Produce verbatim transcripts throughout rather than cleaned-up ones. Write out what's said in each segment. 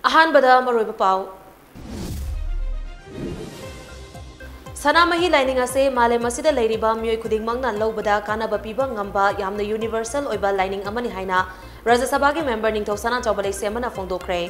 ꯑꯍꯥꯟꯕꯗ ꯃꯔꯨꯑꯣꯏꯕ ꯄꯥꯎ꯫ ꯁꯅꯥꯃꯍꯤ ꯂꯥꯏꯅꯤꯡ ꯑꯁꯤ ꯃꯥꯂꯦꯝ ꯑꯁꯤꯗ ꯂꯩꯔꯤꯕ ꯃꯤꯑꯣꯏ ꯈꯨꯗꯤꯡꯃꯛꯅ ꯂꯧꯕꯗ ꯀꯥꯟꯅꯕ ꯄꯤꯕ ꯉꯝꯕ ꯌꯥꯝꯅ ꯌꯨꯅꯤꯚꯔꯁꯦꯜ ꯑꯣꯏꯕ ꯂꯥꯏꯅꯤꯡ ꯑꯃꯅꯤ ꯍꯥꯏꯅ ꯔꯥꯖ꯭ꯌ ꯁꯚꯥꯒꯤ ꯃꯦꯝꯕꯔ ꯅꯤꯡꯊꯧ ꯁꯅꯥꯖꯥꯎꯕ ꯂꯩꯁꯦꯝꯕꯅ ꯐꯣꯡꯗꯣꯛꯈ꯭ꯔꯦ꯫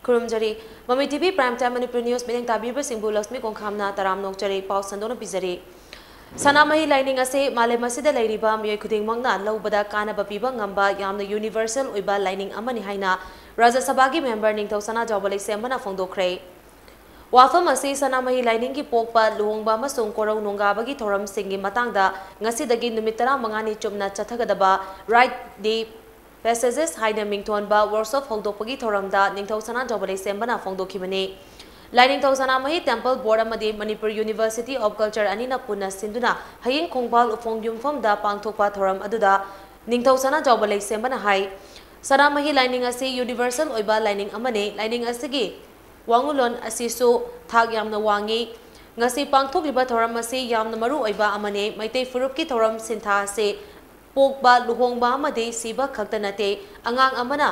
ꯈꯨꯔꯨꯝꯖꯔꯤ꯫ ꯃꯃꯤ T V Prime Time Manipur News ꯃꯤꯠꯌꯦꯡ ꯇꯥꯕꯤꯕꯁꯤꯡꯕꯨ ꯂꯛꯁꯃꯤ ꯀꯣꯡꯈꯥꯝꯅ ꯇꯔꯥꯝꯅ ꯑꯣꯛꯆꯔꯤ꯫ ꯄꯥꯎ ꯁꯟꯗꯣꯛꯅ ꯄꯤꯖꯔꯤ꯫ ꯁꯅꯥꯃꯍꯤ ꯂꯥꯏꯅꯤꯡ ꯑꯁꯤ ꯃꯥꯂꯦꯝ ꯑꯁꯤꯗ ꯂꯩꯔꯤꯕ ꯃꯤꯑꯣꯏ ꯈꯨꯗꯤꯡꯃꯛꯅ ꯂꯧꯕꯗ ꯀꯥꯟꯅꯕ ꯄꯤꯕ ꯉꯝꯕ ꯌꯥꯝꯅ ꯌꯨꯅꯤꯚꯔꯁꯦꯜ ꯑꯣꯏꯕ ꯂꯥꯏꯅꯤꯡ ꯑꯃꯅꯤ ꯍꯥꯏꯅ ꯔꯥꯖ꯭ꯌ ꯁꯚꯥꯒꯤ ꯃꯦꯝꯕꯔ ꯅꯤꯡꯊꯧ ꯁꯅꯥꯖꯥꯎꯕ ꯂꯩꯁꯦꯝꯕꯅ ꯐꯣꯡꯗꯣꯛꯈ꯭ꯔꯦ꯫ ꯋꯥꯐꯝ ꯑꯁꯤ ꯁꯅꯥꯃꯍꯤ ꯂꯥꯏꯅꯤꯡꯒꯤ ꯄꯣꯛꯄ, ꯂꯨꯍꯣꯡꯕ ꯑꯃꯁꯨꯡ ꯀꯣꯔꯧ ꯅꯣꯡꯒꯥꯕꯒꯤ ꯊꯧꯔꯝꯁꯤꯡꯒꯤ ꯃꯇꯥꯡꯗ ꯉꯁꯤꯗꯒꯤ ꯅꯨꯃꯤꯠ ꯇꯔꯥꯃꯉꯥꯅꯤ ꯆꯨꯞꯅ ꯆꯠꯊꯒꯗꯕ Rite de Passage ꯍꯥꯏꯅ ꯃꯤꯡꯊꯣꯟꯕ workshop ꯍꯧꯗꯣꯛꯄꯒꯤ ꯊꯧꯔꯝꯗ ꯅꯤꯡꯊꯧ ꯁꯅꯥꯖꯥꯎꯕ ꯂꯩꯁꯦꯝꯕꯅ ꯐꯣꯡꯗꯣꯛꯈꯤꯕꯅꯤ꯫ ꯂꯥꯏꯅꯤꯡꯊꯧ ꯁꯅꯥꯃꯍꯤ Temple Board ꯑꯃꯗꯤ Manipur University of Culture ꯑꯅꯤꯅ ꯄꯨꯟꯅ ꯁꯤꯟꯗꯨꯅ ꯍꯌꯤꯡ ꯈꯣꯡꯕꯥꯜ ꯎꯐꯣꯡ ꯌꯨꯝꯐꯝꯗ ꯄꯥꯡꯊꯣꯛꯄ ꯊꯧꯔꯝ ꯑꯗꯨꯗ ꯅꯤꯡꯊꯧ ꯁꯅꯥꯖꯥꯎꯕ ꯂꯩꯁꯦꯝꯕꯅ ꯍꯥꯏ, ꯁꯅꯥꯃꯍꯤ ꯂꯥꯏꯅꯤꯡ ꯑꯁꯤ ꯌꯨꯅꯤꯚꯔꯁꯦꯜ ꯑꯣꯏꯕ ꯂꯥꯏꯅꯤꯡ ꯑꯃꯅꯤ꯫ ꯂꯥꯏꯅꯤꯡ ꯑꯁꯤꯒꯤ ꯋꯥꯉꯨꯂꯣꯟ ꯑꯁꯤꯁꯨ ꯊꯥꯛ ꯌꯥꯝꯅ ꯋꯥꯡꯏ꯫ ꯉꯁꯤ ꯄꯥꯡꯊꯣꯛꯂꯤꯕ ꯊꯧꯔꯝ ꯑꯁꯤ ꯌꯥꯝꯅ ꯃꯔꯨ ꯑꯣꯏꯕ ꯑꯃꯅꯤ꯫ ꯃꯩꯇꯩ ꯐꯨꯔꯨꯞꯀꯤ ꯊꯧꯔꯝ ꯁꯤꯟꯊꯥ ꯑꯁꯤ ꯄꯣꯛꯄ, ꯂꯨꯍꯣꯡꯕ ꯑꯃꯗꯤ ꯁꯤꯕ ꯈꯛꯇ ꯅꯠꯇꯦ꯫ ꯑꯉꯥꯡ ꯑꯃꯅ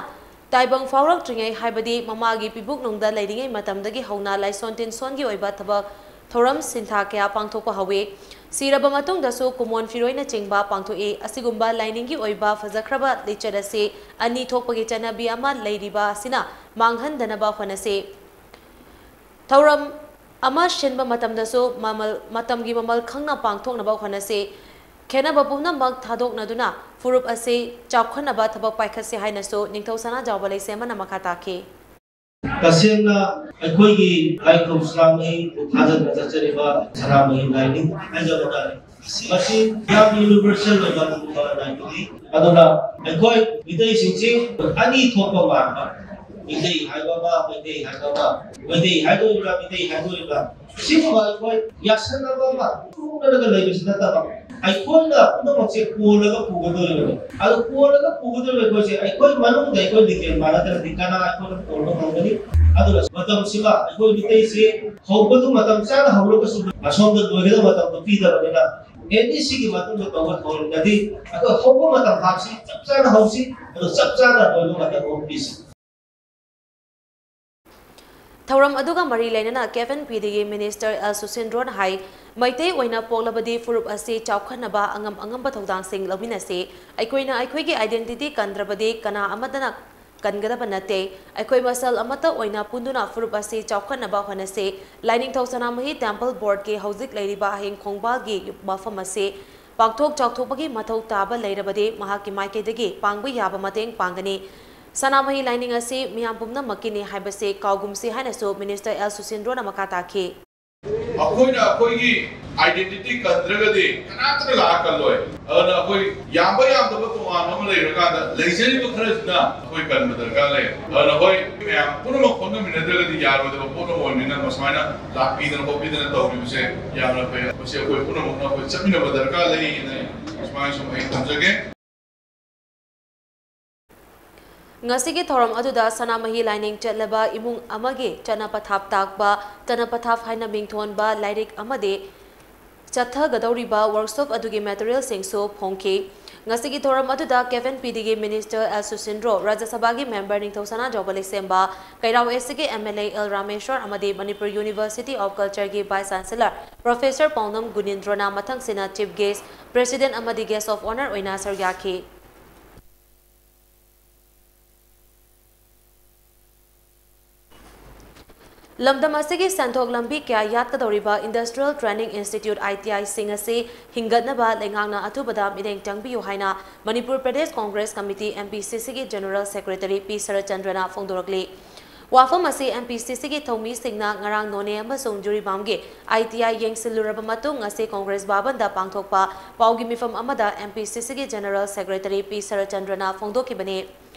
ꯇꯥꯏꯕꯪ ꯐꯥꯎꯔꯛꯇ꯭ꯔꯤꯉꯩ, ꯍꯥꯏꯕꯗꯤ ꯃꯃꯥꯒꯤ ꯄꯤꯕꯨꯛꯅꯨꯡꯗ ꯂꯩꯔꯤꯉꯩ ꯃꯇꯝꯗꯒꯤ ꯍꯧꯅ ꯂꯥꯏꯁꯣꯟ ꯇꯤꯟꯁꯣꯟꯒꯤ ꯑꯣꯏꯕ ꯊꯕꯛ ꯊꯧꯔꯝ ꯁꯤꯟꯊꯥ ꯀꯌꯥ ꯄꯥꯡꯊꯣꯛꯄ ꯍꯧꯏ꯫ ꯁꯤꯔꯕ ꯃꯇꯨꯡꯗꯁꯨ ꯀꯨꯃꯣꯟ ꯐꯤꯔꯣꯏꯅꯆꯤꯡꯕ ꯄꯥꯡꯊꯣꯛꯏ꯫ ꯑꯁꯤꯒꯨꯝꯕ ꯂꯥꯏꯅꯤꯡꯒꯤ ꯑꯣꯏꯕ ꯐꯖꯈ꯭ꯔꯕ ꯂꯤꯆꯠ ꯑꯁꯤ ꯑꯅꯤ ꯊꯣꯛꯄꯒꯤ ꯆꯠꯅꯕꯤ ꯑꯃ ꯂꯩꯔꯤꯕ ꯑꯁꯤꯅ ꯃꯥꯡꯍꯟꯗꯅꯕ ꯍꯣꯠꯅꯁꯤ꯫ ꯊꯧꯔꯝ ꯑꯃ ꯁꯤꯟꯕ ꯃꯇꯝꯗꯁꯨ ꯃꯃꯜ, ꯃꯇꯝꯒꯤ ꯃꯃꯜ ꯈꯪꯅ ꯄꯥꯡꯊꯣꯛꯅꯕ ꯍꯣꯠꯅꯁꯤ꯫ ꯈꯦꯠꯅꯕ ꯄꯨꯝꯅꯃꯛ ꯊꯥꯗꯣꯛꯅꯗꯨꯅ ꯐꯨꯔꯨꯞ ꯑꯁꯤ ꯆꯥꯎꯈꯠꯅꯕ ꯊꯕꯛ ꯄꯥꯏꯈꯠꯁꯤ ꯍꯥꯏꯅꯁꯨ ꯅꯤꯡꯊꯧ ꯁꯅꯥꯖꯥꯎꯕ ꯂꯩꯁꯦꯝꯕꯅ ꯃꯈꯥ ꯇꯥꯈꯤ꯫ ꯇꯁꯦꯡꯅ ꯑꯩꯈꯣꯏꯒꯤ ꯂꯥꯏꯅꯤꯡꯊꯧ ꯁꯅꯥꯃꯍꯤ ꯊꯥꯖꯅ ꯆꯠꯆꯔꯤꯕ ꯁꯅꯥꯃꯍꯤ ꯂꯥꯏꯅꯤꯡ ꯍꯥꯏꯖꯕ ꯇꯥꯔꯦ꯫ ꯃꯁꯤ ꯌꯥꯝꯅ ꯌꯨꯅꯤꯚꯔꯁꯦꯜ ꯑꯣꯏꯕ ꯑꯗꯨꯒꯨꯝꯕ ꯂꯥꯏꯅꯤꯡꯅꯤ꯫ ꯑꯗꯨꯅ ꯑꯩꯈꯣꯏ ꯃꯤꯇꯩꯁꯤꯡꯁꯤ ꯑꯅꯤ ꯊꯣꯛꯄ ꯃꯥꯟꯕ, ꯃꯤꯇꯩ ꯍꯥꯏꯕ ꯑꯃ, ꯃꯩꯇꯩ ꯍꯥꯏꯕ ꯑꯃ, ꯃꯩꯇꯩ ꯍꯥꯏꯗꯣꯔꯤꯕ꯭ꯔꯥ, ꯃꯤꯇꯩ ꯍꯥꯏꯗꯣꯔꯤꯕ꯭ꯔꯥ, ꯁꯤꯒꯨꯝꯕ ꯑꯩꯈꯣꯏ ꯌꯥꯁꯟꯅꯕ ꯑꯃ ꯊꯣꯛꯅꯔꯒ ꯂꯩꯕꯁꯤ ꯅꯠꯇꯕ, ꯑꯩꯈꯣꯏꯅ ꯄꯨꯝꯅꯃꯛꯁꯦ ꯀꯣꯜꯂꯒ ꯄꯨꯒꯗꯧꯔꯤꯕꯅꯤ꯫ ꯑꯗꯨ ꯀꯣꯜꯂꯒ ꯄꯨꯒꯗꯧꯔꯤꯕ ꯑꯩꯈꯣꯏꯁꯦ ꯑꯩꯈꯣꯏ ꯃꯅꯨꯡꯗ ꯑꯩꯈꯣꯏ ꯂꯤꯡꯖꯦꯜ ꯃꯥꯟꯅꯗ꯭ꯔꯗꯤ ꯀꯅꯥ ꯑꯩꯈꯣꯏꯅ ꯀꯣꯜꯕ ꯉꯝꯒꯅꯤ? ꯑꯗꯨꯅ ꯃꯇꯝꯁꯤꯃ ꯑꯩꯈꯣꯏ ꯃꯤꯇꯩꯁꯦ ꯍꯧꯕꯗꯨ ꯃꯇꯝ ꯆꯥꯅ ꯍꯧꯔꯒꯁꯨ ꯑꯁꯣꯝꯗ ꯂꯣꯏꯒꯗꯕ ꯃꯇꯝꯗꯣ ꯄꯤꯗꯕꯅꯤꯅ, ꯑꯦꯅꯤ ꯁꯤꯒꯤ ꯃꯇꯨꯡꯗ ꯇꯧꯕ ꯊꯧꯔꯝꯗꯗꯤ ꯑꯩꯈꯣꯏ ꯍꯧꯕ ꯃꯇꯝ ꯍꯥꯞꯁꯤ, ꯆꯞ ꯆꯥꯅ ꯍꯧꯁꯤ, ꯑꯗꯨ ꯆꯞ ꯆꯥꯅ ꯂꯣꯏꯕ ꯃꯇꯝ ꯑꯃ ꯄꯤꯁꯤ꯫ ꯊꯧꯔꯝ ꯑꯗꯨꯒ ꯃꯔꯤ ꯂꯩꯅꯅ ꯀꯦꯞ ꯑꯦꯟ ꯄꯤ ꯗꯤꯒꯤ ꯃꯤꯅꯤꯁꯇꯔ ꯑꯦꯜ ꯁꯨꯁꯤꯟꯗ꯭ꯔꯣꯅ ꯍꯥꯏ, ꯃꯩꯇꯩ ꯑꯣꯏꯅ ꯄꯣꯛꯂꯕꯗꯤ ꯐꯨꯔꯨꯞ ꯑꯁꯤ ꯆꯥꯎꯈꯠꯅꯕ ꯑꯉꯝ ꯑꯉꯝꯕ ꯊꯧꯗꯥꯡꯁꯤꯡ ꯂꯧꯃꯤꯟꯅꯁꯤ꯫ ꯑꯩꯈꯣꯏꯅ ꯑꯩꯈꯣꯏꯒꯤ identity ꯀꯟꯗ꯭ꯔꯕꯗꯤ ꯀꯅꯥ ꯑꯃꯠꯇꯅ ꯀꯟꯒꯗꯕ ꯅꯠꯇꯦ꯫ ꯑꯩꯈꯣꯏ ꯃꯁꯦꯜ ꯑꯃꯠꯇ ꯑꯣꯏꯅ ꯄꯨꯟꯗꯨꯅ ꯐꯨꯔꯨꯞ ꯑꯁꯤ ꯆꯥꯎꯈꯠꯅꯕ ꯍꯣꯠꯅꯁꯤ꯫ ꯂꯥꯏꯅꯤꯡꯊꯧ ꯁꯅꯥꯃꯍꯤ ꯇꯦꯝꯄꯜ ꯕꯣꯔꯗꯀꯤ ꯍꯧꯖꯤꯛ ꯂꯩꯔꯤꯕ ꯍꯌꯦꯡ ꯈꯣꯡꯕꯥꯜꯒꯤ ꯃꯐꯝ ꯑꯁꯤ ꯄꯥꯛꯊꯣꯛ ꯆꯥꯎꯊꯣꯛꯄꯒꯤ ꯃꯊꯧ ꯇꯥꯕ ꯂꯩꯔꯕꯗꯤ ꯃꯍꯥꯛꯀꯤ ꯃꯥꯏꯀꯩꯗꯒꯤ ꯄꯥꯡꯕ ꯌꯥꯕ ꯃꯇꯦꯡ ꯄꯥꯡꯒꯅꯤ꯫ ꯁꯅꯥꯃꯍꯤ ꯂꯥꯏꯅꯤꯡ ꯑꯁꯤ ꯃꯤꯌꯥꯝ ꯄꯨꯝꯅꯃꯛꯀꯤꯅꯤ ꯍꯥꯏꯕꯁꯤ ꯀꯥꯎꯒꯨꯝꯁꯤ ꯍꯥꯏꯅꯁꯨ ꯃꯤꯅꯤꯁꯇꯔ ꯑꯦꯜ ꯁꯨꯁꯤꯟꯗ꯭ꯔꯣꯅ ꯃꯈꯥ ꯇꯥꯈꯤ꯫ ꯑꯩꯈꯣꯏꯅ ꯑꯩꯈꯣꯏꯒꯤ identity ꯀꯟꯗ꯭ꯔꯒꯗꯤ ꯀꯅꯥꯝꯇꯅ ꯂꯥꯛꯑ ꯀꯜꯂꯣꯏ꯫ ꯑꯗꯨꯅ ꯑꯩꯈꯣꯏ ꯌꯥꯝꯕ ꯌꯥꯝꯗꯕ ꯇꯣꯉꯥꯟꯕ ꯑꯃ ꯂꯩꯔꯀꯥꯟꯗ ꯂꯩꯖꯔꯤꯕ ꯈꯔꯁꯤꯅ ꯑꯩꯈꯣꯏ ꯀꯟꯕ ꯗꯔꯀꯥꯔ ꯂꯩ꯫ ꯑꯗꯨꯅ ꯍꯣꯏ, ꯃꯌꯥꯝ ꯄꯨꯝꯅꯃꯛ ꯍꯣꯠꯅꯃꯤꯟꯅꯗ꯭ꯔꯒꯗꯤ ꯌꯥꯔꯣꯏꯗꯕ ꯄꯣꯠ ꯑꯃ ꯑꯣꯏꯕꯅꯤꯅ ꯃꯁꯨꯃꯥꯏꯅ ꯂꯥꯛꯄꯤꯗꯅ ꯈꯣꯠꯄꯤꯗꯅ ꯇꯧꯔꯤꯕꯁꯦ ꯌꯥꯝꯅ ꯐꯩ꯫ ꯃꯁꯤ ꯑꯩꯈꯣꯏ ꯄꯨꯝꯅꯃꯛꯅ ꯑꯩꯈꯣꯏ ꯆꯠꯃꯤꯟꯅꯕ ꯗꯔꯀꯥꯔ ꯂꯩ ꯍꯥꯏꯅ ꯑꯩ ꯁꯨꯃꯥꯏꯅ ꯁꯨꯝ ꯑꯩ ꯊꯝꯖꯒꯦ꯫ ꯉꯁꯤꯒꯤ ꯊꯧꯔꯝ ꯑꯗꯨꯗ ꯁꯅꯥꯃꯍꯤ ꯂꯥꯏꯅꯤꯡ ꯆꯠꯂꯕ ꯏꯃꯨꯡ ꯑꯃꯒꯤ ꯆꯠꯅ ꯄꯊꯥꯞ ꯇꯥꯛꯄ, ꯆꯠꯅ ꯄꯊꯥꯞ ꯍꯥꯏꯅ ꯃꯤꯡꯊꯣꯟꯕ ꯂꯥꯏꯔꯤꯛ ꯑꯃꯗꯤ ꯆꯠꯊꯒꯗꯧꯔꯤꯕ workshop ꯑꯗꯨꯒꯤ materialꯁꯤꯡꯁꯨ ꯐꯣꯡꯈꯤ꯫ ꯉꯁꯤꯒꯤ ꯊꯧꯔꯝ ꯑꯗꯨꯗ ꯀꯦꯞ ꯑꯦꯟ ꯄꯤ ꯗꯤꯒꯤ ꯃꯤꯅꯤꯁꯇꯔ ꯑꯦꯜ ꯁꯨꯁꯤꯟꯗ꯭ꯔꯣ, ꯔꯥꯖ꯭ꯌ ꯁꯚꯥꯒꯤ ꯃꯦꯝꯕꯔ ꯅꯤꯡꯊꯧꯁꯅꯥ ꯖꯣꯕꯂꯤ ꯁꯦꯝꯕ, ꯀꯩꯔꯥꯎ ꯑꯦꯁ ꯁꯤꯒꯤ M L A L Rameshwar ꯑꯃꯗꯤ ꯃꯅꯤꯄꯨꯔ ꯌꯨꯅꯤꯚꯔꯁꯤꯇꯤ ꯑꯣꯐ ꯀꯜꯆꯔꯒꯤ ꯚꯥꯏꯁ ꯆꯥꯟꯁꯦꯂꯔ ꯄ꯭ꯔꯣꯐꯦꯁꯔ ꯄꯥꯎꯅꯝ ꯒꯨꯅꯤꯟꯗ꯭ꯔꯣꯅ ꯃꯊꯪꯁꯤꯅ ꯆꯤꯐ ꯒꯦꯁ꯭ꯠ, ꯄ꯭ꯔꯦꯁꯤꯗꯦꯟꯠ ꯑꯃꯗꯤ ꯒꯦꯁ꯭ꯠ ꯑꯣꯐ ꯑꯣꯅꯔ ꯑꯣꯏꯅ ꯁꯔꯨꯛ ꯌꯥꯈꯤ꯫ ꯂꯝꯗꯝ ꯑꯁꯤꯒꯤ ꯁꯦꯟꯊꯣꯛ ꯂꯝꯕꯤ ꯀꯌꯥ ꯌꯥꯠꯀꯗꯧꯔꯤꯕ industrial training institute, I T ꯑꯥꯏꯁꯤꯡ ꯑꯁꯤ ꯍꯤꯡꯒꯠꯅꯕ ꯂꯩꯉꯥꯛꯅ ꯑꯊꯨꯕꯗ ꯃꯤꯠꯌꯦꯡ ꯆꯪꯕꯤꯌꯨ ꯍꯥꯏꯅ Manipur Pradesh Congress committee, M P ꯁꯤ ꯁꯤꯒꯤ ꯖꯦꯅꯔꯦꯜ ꯁꯦꯀ꯭ꯔꯦꯇꯔꯤ ꯄꯤ ꯁꯔꯠꯆꯟꯗ꯭ꯔꯅ ꯐꯣꯡꯗꯣꯔꯛꯂꯤ꯫ ꯋꯥꯐꯝ ꯑꯁꯤ ꯑꯦꯝ ꯄꯤ ꯁꯤ ꯁꯤꯒꯤ ꯊꯧꯃꯤꯁꯤꯡꯅ ꯉꯔꯥꯡ ꯅꯣꯅꯦ ꯑꯃꯁꯨꯡ ꯖꯤꯔꯤꯕꯥꯝꯒꯤ ꯑꯥꯏ ꯇꯤ ꯑꯥꯏ ꯌꯦꯡꯁꯤꯜꯂꯨꯔꯕ ꯃꯇꯨꯡ ꯉꯁꯤ ꯀꯣꯡꯒ꯭ꯔꯦꯁ ꯚꯕꯟꯗ ꯄꯥꯡꯊꯣꯛꯄ ꯄꯥꯎꯒꯤ ꯃꯤꯐꯝ ꯑꯃꯗ ꯑꯦꯝ ꯄꯤ ꯁꯤ ꯁꯤꯒꯤ ꯖꯦꯅꯔꯦꯜ ꯁꯦꯀ꯭ꯔꯦꯇꯔꯤ ꯄꯤ ꯁꯔꯠꯆꯟꯗ꯭ꯔꯅ ꯐꯣꯡꯗꯣꯛꯈꯤꯕꯅꯤ꯫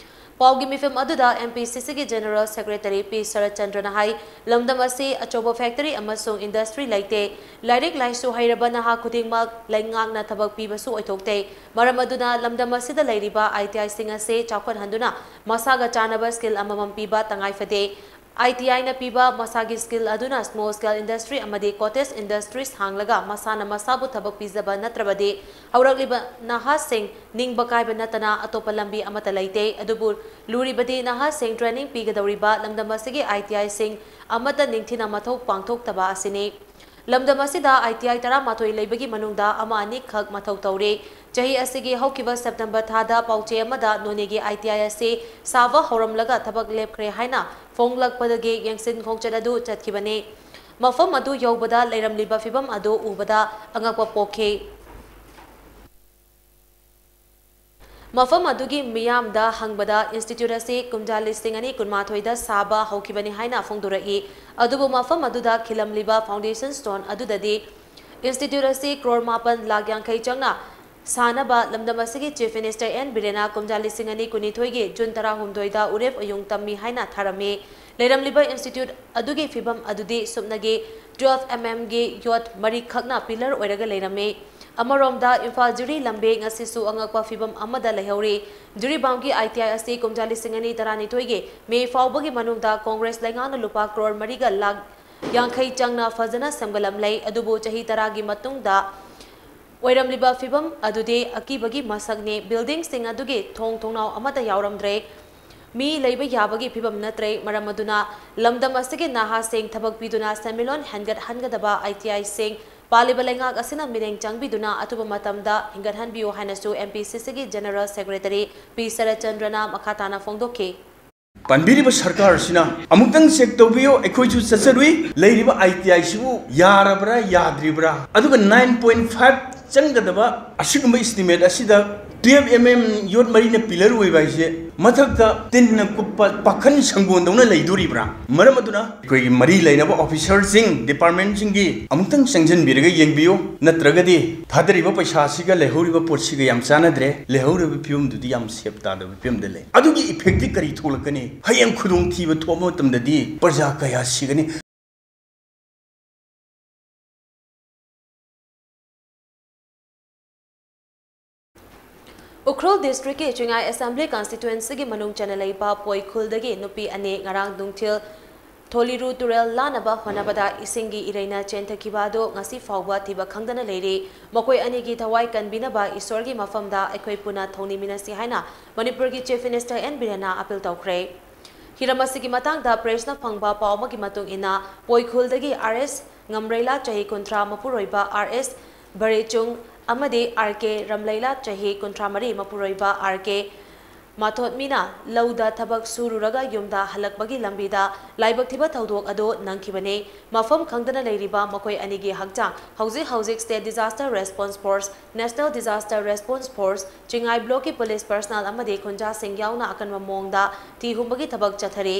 ꯄꯥꯎꯒꯤ ꯃꯤꯐꯝ ꯑꯗꯨꯗ ꯑꯦꯝ ꯄꯤ ꯁꯤ ꯁꯤꯒꯤ ꯖꯦꯅꯔꯦꯜ ꯁꯦꯀ꯭ꯔꯦꯇꯔꯤ ꯄꯤ ꯁꯔꯠꯆꯟꯗ꯭ꯔꯅ ꯍꯥꯏ, ꯂꯝꯗꯝ ꯑꯁꯤ ꯑꯆꯧꯕ ꯐꯦꯛꯇꯔꯤ ꯑꯃꯁꯨꯡ ꯏꯟꯗꯁꯇ꯭ꯔꯤ ꯂꯩꯇꯦ꯫ ꯂꯥꯏꯔꯤꯛ ꯂꯥꯏꯁꯨ ꯍꯩꯔꯕ ꯅꯍꯥ ꯈꯨꯗꯤꯡꯃꯛ ꯂꯩꯉꯥꯛꯅ ꯊꯕꯛ ꯄꯤꯕꯁꯨ ꯑꯣꯏꯊꯣꯛꯇꯦ꯫ ꯃꯔꯝ ꯑꯗꯨꯅ ꯂꯝꯗꯝ ꯑꯁꯤꯗ ꯂꯩꯔꯤꯕ ꯑꯥꯏ ꯇꯤ ꯑꯥꯏꯁꯤꯡ ꯑꯁꯤ ꯆꯥꯎꯈꯠꯍꯟꯗꯨꯅ ꯃꯁꯥꯒ ꯆꯥꯟꯅꯕ ꯁ꯭ꯀꯤꯜ ꯑꯃꯃꯝ ꯄꯤꯕ ꯇꯉꯥꯏ ꯐꯗꯦ꯫ ꯑꯥꯏ ꯇꯤ ꯑꯥꯏꯅ ꯄꯤꯕ ꯃꯁꯥꯒꯤ ꯁ꯭ꯀꯤꯜ ꯑꯗꯨꯅ ꯁ꯭ꯃꯣꯜ ꯁ꯭ꯀꯦꯜ ꯏꯟꯗꯁꯇ꯭ꯔꯤ ꯑꯃꯗꯤ ꯀꯣꯇꯦꯖ ꯏꯟꯗꯁꯇ꯭ꯔꯤꯁ ꯍꯥꯡꯂꯒ ꯃꯁꯥꯅ ꯃꯁꯥꯕꯨ ꯊꯕꯛ ꯄꯤꯖꯕ ꯅꯠꯇ꯭ꯔꯕꯗꯤ ꯍꯧꯔꯛꯂꯤꯕ ꯅꯍꯥꯁꯤꯡ ꯅꯤꯡꯕ ꯀꯥꯏꯕ ꯅꯠꯇꯅ ꯑꯇꯣꯞꯄ ꯂꯝꯕꯤ ꯑꯃꯠꯇ ꯂꯩꯇꯦ꯫ ꯑꯗꯨꯕꯨ ꯂꯨꯔꯤꯕꯗꯤ ꯅꯍꯥꯁꯤꯡ ꯇ꯭ꯔꯦꯅꯤꯡ ꯄꯤꯒꯗꯧꯔꯤꯕ ꯂꯝꯗꯝ ꯑꯁꯤꯒꯤ ꯑꯥꯏ ꯇꯤ ꯑꯥꯏꯁꯤꯡ ꯑꯃꯠꯇ ꯅꯤꯡꯊꯤꯅ ꯃꯊꯧ ꯄꯥꯡꯊꯣꯛꯇꯕ ꯑꯁꯤꯅꯤ꯫ ꯂꯝꯗꯝ ꯑꯁꯤꯗ ꯑꯥꯏ ꯇꯤ ꯑꯥꯏ ꯇꯔꯥꯃꯥꯊꯣꯏ ꯂꯩꯕꯒꯤ ꯃꯅꯨꯡꯗ ꯑꯃ ꯑꯅꯤꯈꯛ ꯃꯊꯧ ꯇꯧꯔꯤ꯫ ꯆꯍꯤ ꯑꯁꯤꯒꯤ ꯍꯧꯈꯤꯕ ꯁꯦꯞꯇꯦꯝꯕꯔ ꯊꯥꯗ ꯄꯥꯎꯆꯦ ꯑꯃꯗ ꯅꯣꯅꯦꯒꯤ ꯑꯥꯏ ꯇꯤ ꯑꯥꯏ ꯑꯁꯤ ꯁꯥꯕ ꯍꯧꯔꯝꯂꯒ ꯊꯕꯛ ꯂꯦꯞꯈ꯭ꯔꯦ ꯍꯥꯏꯅ ꯐꯣꯡꯂꯛꯄꯗꯒꯤ ꯌꯦꯡꯁꯤꯟ ꯈꯣꯡꯆꯠ ꯑꯗꯨ ꯆꯠꯈꯤꯕꯅꯤ꯫ ꯃꯐꯝ ꯑꯗꯨ ꯌꯧꯕꯗ ꯂꯩꯔꯝꯂꯤꯕ ꯐꯤꯚꯝ ꯑꯗꯨ ꯎꯕꯗ ꯑꯉꯛꯄ ꯄꯣꯛꯈꯤ꯫ ꯃꯐꯝ ꯑꯗꯨꯒꯤ ꯃꯤꯌꯥꯝꯗ ꯍꯪꯕꯗ ꯏꯟꯁꯇꯤꯇ꯭ꯌꯨꯠ ꯑꯁꯤ ꯀꯨꯝꯖꯥ ꯂꯤꯁꯤꯡ ꯑꯅꯤ ꯀꯨꯟꯃꯥꯊꯣꯏꯗ ꯁꯥꯕ ꯍꯧꯈꯤꯕꯅꯤ ꯍꯥꯏꯅ ꯐꯣꯡꯗꯣꯔꯛꯏ꯫ ꯑꯗꯨꯕꯨ ꯃꯐꯝ ꯑꯗꯨꯗ ꯈꯤꯜꯂꯝꯂꯤꯕ ꯐꯥꯎꯟꯗꯦꯁꯟ ꯁ꯭ꯇꯣꯟ ꯑꯗꯨꯗꯗꯤ ꯏꯟꯁꯇꯤꯇ꯭ꯌꯨꯠ ꯑꯁꯤ ꯀ꯭ꯔꯣꯔ ꯃꯥꯄꯟ ꯂꯥꯈ ꯌꯥꯡꯈꯩ ꯆꯪꯅ ꯁꯥꯅꯕ ꯂꯝꯗꯝ ꯑꯁꯤꯒꯤ ꯆꯤꯐ ꯃꯤꯅꯤꯁꯇꯔ ꯑꯦꯟ ꯕꯤꯔꯦꯟꯅ ꯀꯨꯝꯖꯥ ꯂꯤꯁꯤꯡ ꯑꯅꯤ ꯀꯨꯟꯅꯤꯊꯣꯏꯒꯤ ꯖꯨꯟ ꯇꯔꯥꯍꯨꯝꯗꯣꯏꯗ ꯎꯔꯦꯞ ꯑꯌꯨꯡ ꯇꯝꯃꯤ ꯍꯥꯏꯅ ꯊꯥꯔꯝꯃꯤ꯫ ꯂꯩꯔꯝꯂꯤꯕ ꯏꯟꯁꯇꯤꯇ꯭ꯌꯨꯠ ꯑꯗꯨꯒꯤ ꯐꯤꯚꯝ ꯑꯗꯨꯗꯤ ꯁꯨꯞꯅꯒꯤ ꯇꯨꯋꯦꯜꯐ ꯑꯦꯝ ꯑꯦꯝꯒꯤ ꯌꯣꯠ ꯃꯔꯤꯈꯛꯅ ꯄꯤꯂꯔ ꯑꯣꯏꯔꯒ ꯂꯩꯔꯝꯃꯤ꯫ ꯑꯃꯔꯣꯝꯗ ꯏꯝꯐꯥꯜ ꯖꯤꯔꯤ ꯂꯝꯕꯤ ꯉꯁꯤꯁꯨ ꯑꯉꯛꯄ ꯐꯤꯚꯝ ꯑꯃꯗ ꯂꯩꯍꯧꯔꯤ꯫ ꯖꯤꯔꯤꯕꯥꯝꯒꯤ ꯑꯥꯏ ꯇꯤ ꯑꯥꯏ ꯑꯁꯤ ꯀꯨꯝꯖꯥ ꯂꯤꯁꯤꯡ ꯑꯅꯤ ꯇꯔꯥꯅꯤꯊꯣꯏꯒꯤ ꯃꯦ ꯐꯥꯎꯕꯒꯤ ꯃꯅꯨꯡꯗ ꯀꯣꯡꯒ꯭ꯔꯦꯁ ꯂꯩꯉꯥꯛꯅ ꯂꯨꯄꯥ ꯀ꯭ꯔꯣꯔ ꯃꯔꯤꯒ ꯂꯥꯈ ꯌꯥꯡꯈꯩ ꯆꯪꯅ ꯐꯖꯅ ꯁꯦꯝꯒꯠꯂꯝꯂꯦ꯫ ꯑꯗꯨꯕꯨ ꯆꯍꯤ ꯇꯔꯥꯒꯤ ꯃꯇꯨꯡꯗ ꯑꯣꯏꯔꯝꯂꯤꯕ ꯐꯤꯕꯝ ꯑꯗꯨꯗꯤ ꯑꯀꯤꯕꯒꯤ ꯃꯁꯛꯅꯤ꯫ ꯕꯤꯜꯗꯤꯡꯁꯤꯡ ꯑꯗꯨꯒꯤ ꯊꯣꯡ ꯊꯣꯡꯅꯥꯎ ꯑꯃꯠꯇ ꯌꯥꯎꯔꯝꯗ꯭ꯔꯦ꯫ ꯃꯤ ꯂꯩꯕ ꯌꯥꯕꯒꯤ ꯐꯤꯕꯝ ꯅꯠꯇ꯭ꯔꯦ꯫ ꯃꯔꯝ ꯑꯗꯨꯅ ꯂꯝꯗꯝ ꯑꯁꯤꯒꯤ ꯅꯍꯥꯁꯤꯡ ꯊꯕꯛ ꯄꯤꯗꯨꯅ ꯁꯦꯟꯃꯤꯠꯂꯣꯟ ꯍꯦꯟꯒꯠꯍꯟꯒꯗꯕ ITIꯁꯤꯡ ꯄꯥꯜꯂꯤꯕ ꯂꯩꯉꯥꯛ ꯑꯁꯤꯅ ꯃꯤꯠꯌꯦꯡ ꯆꯪꯕꯤꯗꯨꯅ ꯑꯊꯨꯕ ꯃꯇꯝꯗ ꯍꯤꯡꯒꯠꯍꯟꯕꯤꯌꯨ ꯍꯥꯏꯅꯁꯨ MPCCꯒꯤ General Secretary P ꯁꯔꯠꯆꯟꯗ꯭ꯔꯅ ꯃꯈꯥ ꯇꯥꯅ ꯐꯣꯡꯗꯣꯛꯈꯤ꯫ ꯄꯥꯟꯕꯤꯔꯤꯕ ꯁꯔꯀꯥꯔꯁꯤꯅ ꯑꯃꯨꯛꯇꯪ ꯆꯦꯛ ꯇꯧꯕꯤꯌꯨ꯫ ꯑꯩꯈꯣꯏꯁꯨ ꯆꯠꯆꯔꯨꯏ꯫ ꯂꯩꯔꯤꯕ ITIꯁꯤꯕꯨ ꯌꯥꯔꯕ꯭ꯔꯥ, ꯌꯥꯗ꯭ꯔꯤꯕ꯭ꯔꯥ? ꯑꯗꯨꯒ nine point five ꯆꯪꯒꯗꯕ ꯑꯁꯤꯒꯨꯝꯕ estimate ꯑꯁꯤꯗ twelve MM ꯌꯣꯠ ꯃꯔꯤꯅ pillar ꯑꯣꯏꯕ ꯍꯥꯏꯁꯦ ꯃꯊꯛꯇ ꯇꯤꯟꯅ ꯀꯨꯞꯄ ꯄꯥꯈꯟ ꯁꯪꯒꯣꯟꯗꯧꯅ ꯂꯩꯗꯣꯔꯤꯕ꯭ꯔꯥ? ꯃꯔꯝ ꯑꯗꯨꯅ ꯑꯩꯈꯣꯏꯒꯤ ꯃꯔꯤ ꯂꯩꯅꯕ officerꯁꯤꯡ, departmentꯁꯤꯡꯒꯤ ꯑꯃꯨꯛꯇꯪ ꯆꯪꯁꯤꯟꯕꯤꯔꯒ ꯌꯦꯡꯕꯤꯌꯨ꯫ ꯅꯠꯇ꯭ꯔꯒꯗꯤ ꯊꯥꯗꯔꯤꯕ ꯄꯩꯁꯥꯁꯤꯒ ꯂꯩꯍꯧꯔꯤꯕ ꯄꯣꯠꯁꯤꯒ ꯌꯥꯝ ꯆꯥꯟꯅꯗ꯭ꯔꯦ꯫ ꯂꯩꯍꯧꯔꯤꯕ ꯐꯤꯕꯝꯗꯨꯗꯤ ꯌꯥꯝ safe ꯇꯥꯗꯕ ꯐꯤꯕꯝꯗ ꯂꯩ꯫ ꯑꯗꯨꯒꯤ effectꯇꯤ ꯀꯔꯤ ꯊꯣꯛꯂꯛꯀꯅꯤ? ꯍꯌꯦꯡ ꯈꯨꯗꯣꯡꯊꯤꯕ ꯊꯣꯛꯄ ꯃꯇꯝꯗꯗꯤ ꯄ꯭ꯔꯖꯥ ꯀꯌꯥ ꯁꯤꯒꯅꯤ? ꯎꯈ꯭ꯔꯨꯜ districtꯀꯤ ꯆꯤꯡꯉꯥꯏ Assembly constituencyꯒꯤ ꯃꯅꯨꯡ ꯆꯟꯅ ꯂꯩꯕ ꯄꯣꯏꯈꯨꯜꯗꯒꯤ ꯅꯨꯄꯤ ꯑꯅꯤ ꯉꯔꯥꯡ ꯅꯨꯡꯊꯤꯜ ꯊꯣꯂꯤꯔꯨ ꯇꯨꯔꯦꯜ ꯂꯥꯟꯅꯕ ꯍꯣꯠꯅꯕꯗ ꯏꯁꯤꯡꯒꯤ ꯏꯔꯩꯅ ꯆꯦꯟꯊꯈꯤꯕ ꯑꯗꯨ ꯉꯁꯤ ꯐꯥꯎꯕ ꯊꯤꯕ ꯈꯪꯗꯅ ꯂꯩꯔꯤ꯫ ꯃꯈꯣꯏ ꯑꯅꯤꯒꯤ ꯊꯋꯥꯏ ꯀꯟꯕꯤꯅꯕ ꯏꯁꯣꯔꯒꯤ ꯃꯐꯝꯗ ꯑꯩꯈꯣꯏ ꯄꯨꯟꯅ ꯊꯧꯅꯤꯃꯤꯟꯅꯁꯤ ꯍꯥꯏꯅ ꯃꯅꯤꯄꯨꯔꯒꯤ Chief Minister N ꯕꯤꯔꯦꯟꯅ appeal ꯇꯧꯈ꯭ꯔꯦ꯫ ꯍꯤꯔꯝ ꯑꯁꯤꯒꯤ ꯃꯇꯥꯡꯗ pressꯅ ꯐꯪꯕ ꯄꯥꯎ ꯑꯃꯒꯤ ꯃꯇꯨꯡ ꯏꯟꯅ, ꯄꯣꯏꯈꯨꯜꯗꯒꯤ R S ꯉꯝꯔꯩꯂꯥ, ꯆꯍꯤ ꯀꯨꯟꯊ꯭ꯔꯥ, ꯃꯄꯨꯔꯣꯏꯕ R S ꯚꯔꯦꯆꯨꯡ ꯑꯃꯗꯤ R K ꯔꯝꯂꯩꯂꯥ, ꯆꯍꯤ ꯀꯨꯟꯊ꯭ꯔꯥ ꯃꯔꯤ, ꯃꯄꯨꯔꯣꯏꯕ R K ꯃꯥꯊꯣꯠꯃꯤꯅ ꯂꯧꯗ ꯊꯕꯛ ꯁꯨꯔꯨꯔꯒ ꯌꯨꯝꯗ ꯍꯜꯂꯛꯄꯒꯤ ꯂꯝꯕꯤꯗ ꯂꯥꯏꯕꯛ ꯊꯤꯕ ꯊꯧꯗꯣꯛ ꯑꯗꯨ ꯅꯪꯈꯤꯕꯅꯤ꯫ ꯃꯐꯝ ꯈꯪꯗꯅ ꯂꯩꯔꯤꯕ ꯃꯈꯣꯏ ꯑꯅꯤꯒꯤ ꯍꯛꯆꯥꯡ ꯍꯧꯖꯤꯛ ꯍꯧꯖꯤꯛ State Disaster Response Force, National Disaster Response Force, Chingai blockꯀꯤ police personnel ꯑꯃꯗꯤ ꯈꯨꯟꯖꯥꯁꯤꯡ ꯌꯥꯎꯅ ꯑꯀꯟꯕ ꯃꯑꯣꯡꯗ ꯊꯤ ꯍꯨꯝꯕꯒꯤ ꯊꯕꯛ ꯆꯠꯊꯔꯤ꯫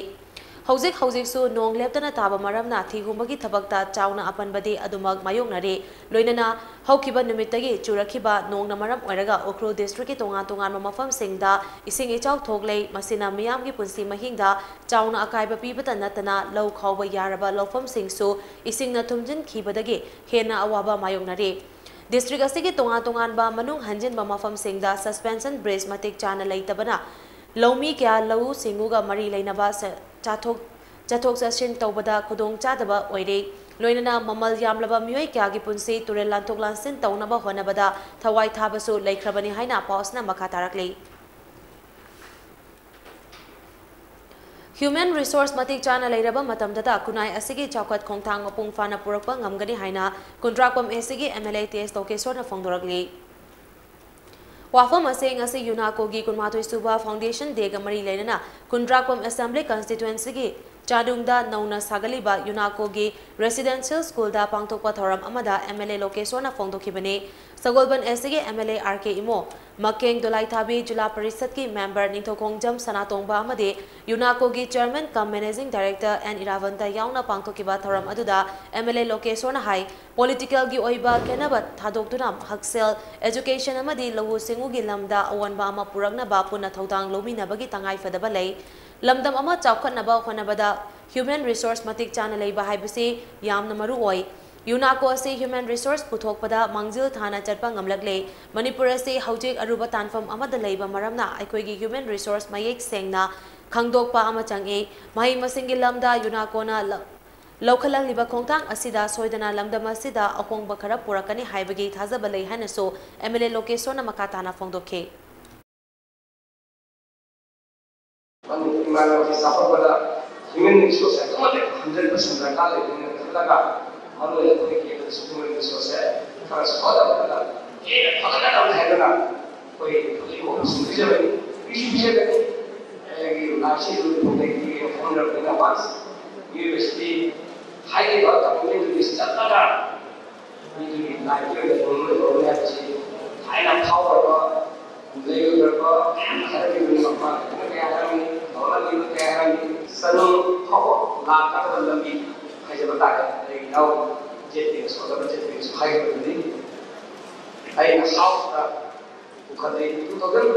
ꯍꯧꯖꯤꯛ ꯍꯧꯖꯤꯛꯁꯨ ꯅꯣꯡ ꯂꯦꯞꯇꯅ ꯇꯥꯕ ꯃꯔꯝꯅ ꯊꯤ ꯍꯨꯝꯕꯒꯤ ꯊꯕꯛꯇ ꯆꯥꯎꯅ ꯑꯄꯟꯕꯗꯤ ꯑꯗꯨꯃꯛ ꯃꯥꯌꯣꯛꯅꯔꯤ꯫ ꯂꯣꯏꯅꯅ ꯍꯧꯈꯤꯕ ꯅꯨꯃꯤꯠꯇꯒꯤ ꯆꯨꯔꯛꯈꯤꯕ ꯅꯣꯡꯅ ꯃꯔꯝ ꯑꯣꯏꯔꯒ ꯎꯈ꯭ꯔꯨꯜ districtꯀꯤ ꯇꯣꯉꯥꯟ ꯇꯣꯉꯥꯟꯕ ꯃꯐꯝꯁꯤꯡꯗ ꯏꯁꯤꯡ ꯏꯆꯥꯎ ꯊꯣꯛꯂꯦ꯫ ꯃꯁꯤꯅ ꯃꯤꯌꯥꯝꯒꯤ ꯄꯨꯟꯁꯤ ꯃꯍꯤꯡꯗ ꯆꯥꯎꯅ ꯑꯀꯥꯏꯕ ꯄꯤꯕꯇ ꯅꯠꯇꯅ ꯂꯧ ꯈꯥꯎꯕ ꯌꯥꯔꯕ ꯂꯧꯐꯝꯁꯤꯡꯁꯨ ꯏꯁꯤꯡꯅ ꯊꯨꯝꯖꯤꯟꯈꯤꯕꯗꯒꯤ ꯍꯦꯟꯅ ꯑꯋꯥꯕ ꯃꯥꯌꯣꯛꯅꯔꯤ꯫ District ꯑꯁꯤꯒꯤ ꯇꯣꯉꯥꯟ ꯇꯣꯉꯥꯟꯕ ꯃꯅꯨꯡ ꯍꯟꯖꯤꯟꯕ ꯃꯐꯝꯁꯤꯡꯗ suspension bridge ꯃꯇꯤꯛ ꯆꯥꯅ ꯂꯩꯇꯕꯅ ꯂꯧꯃꯤ ꯀꯌꯥ ꯂꯧꯎ ꯁꯤꯡꯎꯒ ꯃꯔꯤ ꯂꯩꯅꯕ ꯆ-, ꯆꯥꯊꯣꯛ, ꯆꯠꯊꯣꯛ ꯆꯠꯁꯤꯟ ꯇꯧꯕꯗ ꯈꯨꯗꯣꯡ ꯆꯥꯗꯕ ꯑꯣꯏꯔꯦ꯫ ꯂꯣꯏꯅꯅ ꯃꯃꯜ ꯌꯥꯝꯂꯕ ꯃꯤꯑꯣꯏ ꯀꯌꯥꯒꯤ ꯄꯨꯟꯁꯤ ꯇꯨꯔꯦꯜ ꯂꯥꯟꯊꯣꯛ ꯂꯥꯟꯁꯤꯟ ꯇꯧꯅꯕ ꯍꯣꯠꯅꯕꯗ ꯊꯋꯥꯏ ꯊꯥꯕꯁꯨ ꯂꯩꯈ꯭ꯔꯕꯅꯤ ꯍꯥꯏꯅ ꯄꯥꯎ ꯑꯁꯤꯅ ꯃꯈꯥ ꯇꯥꯔꯛꯂꯤ꯫ Human resource ꯃꯇꯤꯛ ꯆꯥꯅ ꯂꯩꯔꯕ ꯃꯇꯝꯗꯇ ꯈꯨꯟꯅꯥꯏ ꯑꯁꯤꯒꯤ ꯆꯥꯎꯈꯠ ꯈꯣꯡꯊꯥꯡ ꯃꯄꯨꯡ ꯐꯥꯅ ꯄꯨꯔꯛꯄ ꯉꯝꯒꯅꯤ ꯍꯥꯏꯅ ꯀꯨꯟꯗ꯭ꯔꯥꯛꯄꯝ ꯑꯦꯁ ꯁꯤꯒꯤ ꯑꯦꯝ ꯑꯦꯜ ꯑꯦ ꯇꯤ ꯑꯦꯁ ꯇꯣꯀꯦꯁꯣꯔꯅ ꯐꯣꯡꯗꯣꯔꯛꯂꯤ꯫ ꯋꯥꯐꯝ ꯑꯁꯤ ꯉꯁꯤ ꯌꯨꯅꯥꯀꯣꯒꯤ ꯀꯨꯟꯃꯥꯊꯣꯏ ꯁꯨꯕ Foundation Dayꯒ ꯃꯔꯤ ꯂꯩꯅꯅ ꯀꯨꯟꯗ꯭ꯔꯥꯛꯄꯝ Assembly Constituencyꯒꯤ ꯆꯥꯅꯨꯡꯗ ꯅꯧꯅ ꯁꯥꯒꯠꯂꯤꯕ ꯌꯨꯅꯥꯀꯣꯒꯤ Residential Schoolꯗ ꯄꯥꯡꯊꯣꯛꯄ ꯊꯧꯔꯝ ꯑꯃꯗ ꯑꯦꯝ ꯑꯦꯜ ꯑꯦ ꯂꯣꯀꯦꯁꯣꯔꯅ ꯐꯣꯡꯗꯣꯛꯈꯤꯕꯅꯤ꯫ ꯁꯒꯣꯜꯕꯟ ꯑꯦꯁ ꯁꯤꯒꯤ M L A R K Imo, ꯃꯀꯦꯡ ꯗꯣꯂꯥꯏꯊꯥꯕꯤ ꯖꯤꯂꯥ ꯄꯔꯤꯁꯠꯀꯤ ꯃꯦꯝꯕꯔ ꯅꯤꯡꯊꯧꯈꯣꯡꯖꯝ ꯁꯅꯥꯇꯣꯡꯕ ꯑꯃꯗꯤ ꯌꯨꯅꯥꯀꯣꯒꯤ Chairman cum Managing Director N ꯏꯔꯥꯕꯟꯇ ꯌꯥꯎꯅ ꯄꯥꯡꯊꯣꯛꯈꯤꯕ ꯊꯧꯔꯝ ꯑꯗꯨꯗ ꯑꯦꯝ ꯑꯦꯜ ꯑꯦ ꯂꯣꯀꯦꯁꯣꯔꯅ ꯍꯥꯏ, Politicalꯒꯤ ꯑꯣꯏꯕ ꯈꯦꯟꯅꯕ ꯊꯥꯗꯣꯛꯇꯨꯅ ꯍꯛꯁꯦꯜ, education ꯑꯃꯗꯤ ꯂꯧꯎ ꯁꯤꯡꯎꯒꯤ ꯂꯝꯗ ꯑꯑꯣꯟꯕ ꯑꯃ ꯄꯨꯔꯛꯅꯕ ꯄꯨꯟꯅ ꯊꯧꯗꯥꯡ ꯂꯧꯃꯤꯟꯅꯕꯒꯤ ꯇꯉꯥꯏꯐꯗꯕ ꯂꯩ꯫ ꯂꯝꯗꯝ ꯑꯃ ꯆꯥꯎꯈꯠꯅꯕ ꯍꯣꯠꯅꯕꯗ human resource ꯃꯇꯤꯛ ꯆꯥꯅ ꯂꯩꯕ ꯍꯥꯏꯕꯁꯤ ꯌꯥꯝꯅ ꯃꯔꯨ ꯑꯣꯏ꯫ ꯌꯨꯅꯥꯀꯣ ꯑꯁꯤ human resource ꯄꯨꯊꯣꯛꯄꯗ ꯃꯥꯡꯖꯤꯜ ꯊꯥꯅ ꯆꯠꯄ ꯉꯝꯂꯛꯂꯦ꯫ ꯃꯅꯤꯄꯨꯔ ꯑꯁꯤ ꯍꯧꯖꯤꯛ ꯑꯔꯨꯕ ꯇꯥꯟꯐꯝ ꯑꯃꯗ ꯂꯩꯕ ꯃꯔꯝꯅ ꯑꯩꯈꯣꯏꯒꯤ human resource ꯃꯌꯦꯛ ꯁꯦꯡꯅ ꯈꯪꯗꯣꯛꯄ ꯑꯃ ꯆꯪꯏ꯫ ꯃꯍꯩ ꯃꯁꯤꯡꯒꯤ ꯂꯝꯗ ꯌꯨꯅꯥꯀꯣꯅ ꯂ-, ꯂꯧꯈꯠꯂꯛꯂꯤꯕ ꯈꯣꯡꯊꯥꯡ ꯑꯁꯤꯗ ꯁꯣꯏꯗꯅ ꯂꯝꯗꯝ ꯑꯁꯤꯗ ꯑꯍꯣꯡꯕ ꯈꯔ ꯄꯨꯔꯛꯀꯅꯤ ꯍꯥꯏꯕꯒꯤ ꯊꯥꯖꯕ ꯂꯩ ꯍꯥꯏꯅꯁꯨ ꯑꯦꯝ ꯑꯦꯜ ꯑꯦ ꯂꯣꯀꯦꯁꯣꯔꯅ ꯃꯈꯥ ꯇꯥꯅ ꯐꯣꯡꯗꯣꯛꯈꯤ꯫ ꯃꯅꯤꯄꯨꯔ ꯏꯃꯥ ꯂꯩꯕꯥꯛꯀꯤ ꯆꯥꯎꯈꯠꯄꯗ human resource ꯑꯗꯨꯛꯀꯤ ꯃꯇꯤꯛ hundred percent ꯗꯔꯀꯥꯔ ꯂꯩꯕꯅꯤꯅ ꯈꯜꯂꯒ ꯃꯔꯨꯑꯣꯏꯅ ꯑꯩꯈꯣꯏꯒꯤ human resource ꯁꯦ ꯈꯔ ꯁꯣꯠꯂꯕꯅꯤꯅ ꯍꯦꯟꯅ ꯐꯒꯠꯅꯕ ꯍꯥꯏꯗꯨꯅ ꯑꯩꯈꯣꯏ ꯍꯧꯖꯤꯛ ꯍꯧꯖꯤꯛ ꯄꯤꯖꯕꯅꯤ, ꯄꯤꯁꯨ ꯄꯤꯖꯒꯅꯤ꯫ ꯑꯩꯒꯤ ꯂꯥꯏꯁꯤꯁꯨ ꯈꯣꯡꯗꯒꯤ ꯈꯪꯗ꯭ꯔꯕꯅꯤꯅ once ꯃꯤꯑꯣꯏꯕꯁꯤꯗꯤ ꯍꯥꯏꯔꯤꯕ ꯀꯝꯄꯅꯤꯗꯨꯒꯤ ꯆꯠꯂꯒ ꯃꯤꯗꯨꯒꯤ ꯂꯥꯏꯐꯀꯤ ꯑꯣꯏꯅ ꯇꯧꯔꯝꯃꯤ ꯍꯥꯏꯕꯁꯤ ꯊꯥꯏꯅ ꯐꯥꯎꯔꯕ ꯂꯩꯔꯨꯗ꯭ꯔꯕ ꯃꯌꯥꯝꯅ ꯍꯥꯏꯔꯝꯃꯤꯕꯅꯤ, ꯃꯄꯥꯟ ꯂꯝꯗ ꯀꯌꯥ ꯍꯥꯏꯔꯝꯃꯤ, ꯃꯄꯥꯟ ꯂꯝꯗ ꯀꯌꯥ ꯍꯥꯏꯔꯝꯃꯤ, ꯆꯅꯝ ꯐꯥꯎꯕ ꯂꯥꯛꯀꯗꯕ ꯂꯝꯕꯤ ꯍꯥꯏꯖꯕ ꯇꯥꯔꯦ꯫ ꯑꯩꯒꯤ ꯏꯅꯥꯎ ꯖꯦꯠ ꯄꯤꯅꯁꯨ, ꯑꯣꯖꯥ ꯖꯦꯠ ꯄꯤꯅꯁꯨ ꯍꯥꯏꯈꯤꯕꯗꯨꯅꯤ꯫ ꯑꯩꯅ ꯍꯥꯎꯁꯇ ꯄꯨꯈꯠꯂꯤ꯫ Two thousand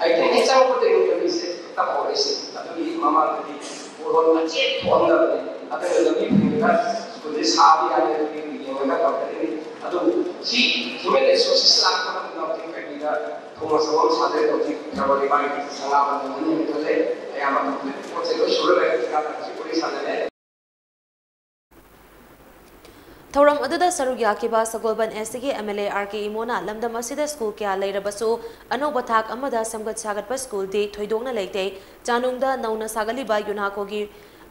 eighteen ꯍꯦꯛ ꯆꯪꯉꯛꯄꯗꯒꯤ ꯂꯝꯕꯤꯁꯦ ꯇꯞꯅ ꯍꯧꯔꯛꯏꯁꯦ꯫ ꯑꯗꯨꯒꯤ ꯃꯃꯥꯡꯗꯗꯤ ꯄꯣꯠꯂꯣꯟ ꯃꯆꯦꯠ ꯊꯣꯛꯑꯝꯗꯕꯅꯤ꯫ ꯑꯗꯨꯅ ꯂꯝꯕꯤ ꯐꯩꯔꯒ ꯁ꯭ꯀꯨꯜꯁꯦ ꯁꯥꯕ ꯌꯥꯔꯦ ꯑꯗꯨꯒꯤ ꯌꯦꯡꯉꯒ ꯇꯧꯔꯛꯏꯅꯤ꯫ ꯑꯗꯨ ꯁꯤ human resources ꯂꯥꯛꯄ ꯃꯇꯝꯗ ꯍꯧꯖꯤꯛ ꯀꯔꯤꯗ ꯊꯣꯡ ꯑꯆꯧꯕ ꯑꯃ ꯁꯥꯗꯣꯏ, ꯍꯧꯖꯤꯛ ꯐꯦꯕ꯭ꯔꯨꯋꯥꯔꯤ ꯃꯥꯒꯤ ꯁꯪꯒꯥꯕ ꯅꯪꯒꯅꯤ ꯍꯥꯏꯅ ꯈꯜꯂꯦ꯫ ꯑꯌꯥꯝꯕ ꯄꯣꯠ ꯆꯩ ꯂꯣꯏ ꯁꯨꯔ ꯂꯩꯔꯦ꯫ ꯍꯧꯖꯤꯛꯀꯥꯟ ꯍꯧꯖꯤꯛ ꯋꯥꯔꯤ ꯁꯥꯟꯅꯔꯦ꯫ ꯊꯧꯔꯝ ꯑꯗꯨꯗ ꯁꯔꯨꯛ ꯌꯥꯈꯤꯕ ꯁꯒꯣꯜꯕꯟ ꯑꯦꯁ ꯁꯤꯒꯤ ꯑꯦꯝ ꯑꯦꯜ ꯑꯦ ꯑꯥꯔ ꯀꯦ ꯏꯃꯣꯅ ꯂꯝꯗꯝ ꯑꯁꯤꯗ ꯁ꯭ꯀꯨꯜ ꯀꯌꯥ ꯂꯩꯔꯕꯁꯨ ꯑꯅꯧꯕ ꯊꯥꯛ ꯑꯃꯗ ꯁꯦꯝꯒꯠ ꯁꯥꯒꯠꯄ ꯁ꯭ꯀꯨꯜꯗꯤ ꯊꯣꯏꯗꯣꯛꯅ ꯂꯩꯇꯦ꯫ ꯆꯥꯅꯨꯡꯗ ꯅꯧꯅ ꯁꯥꯒꯠꯂꯤꯕ ꯌꯨꯅꯥꯀꯣꯒꯤ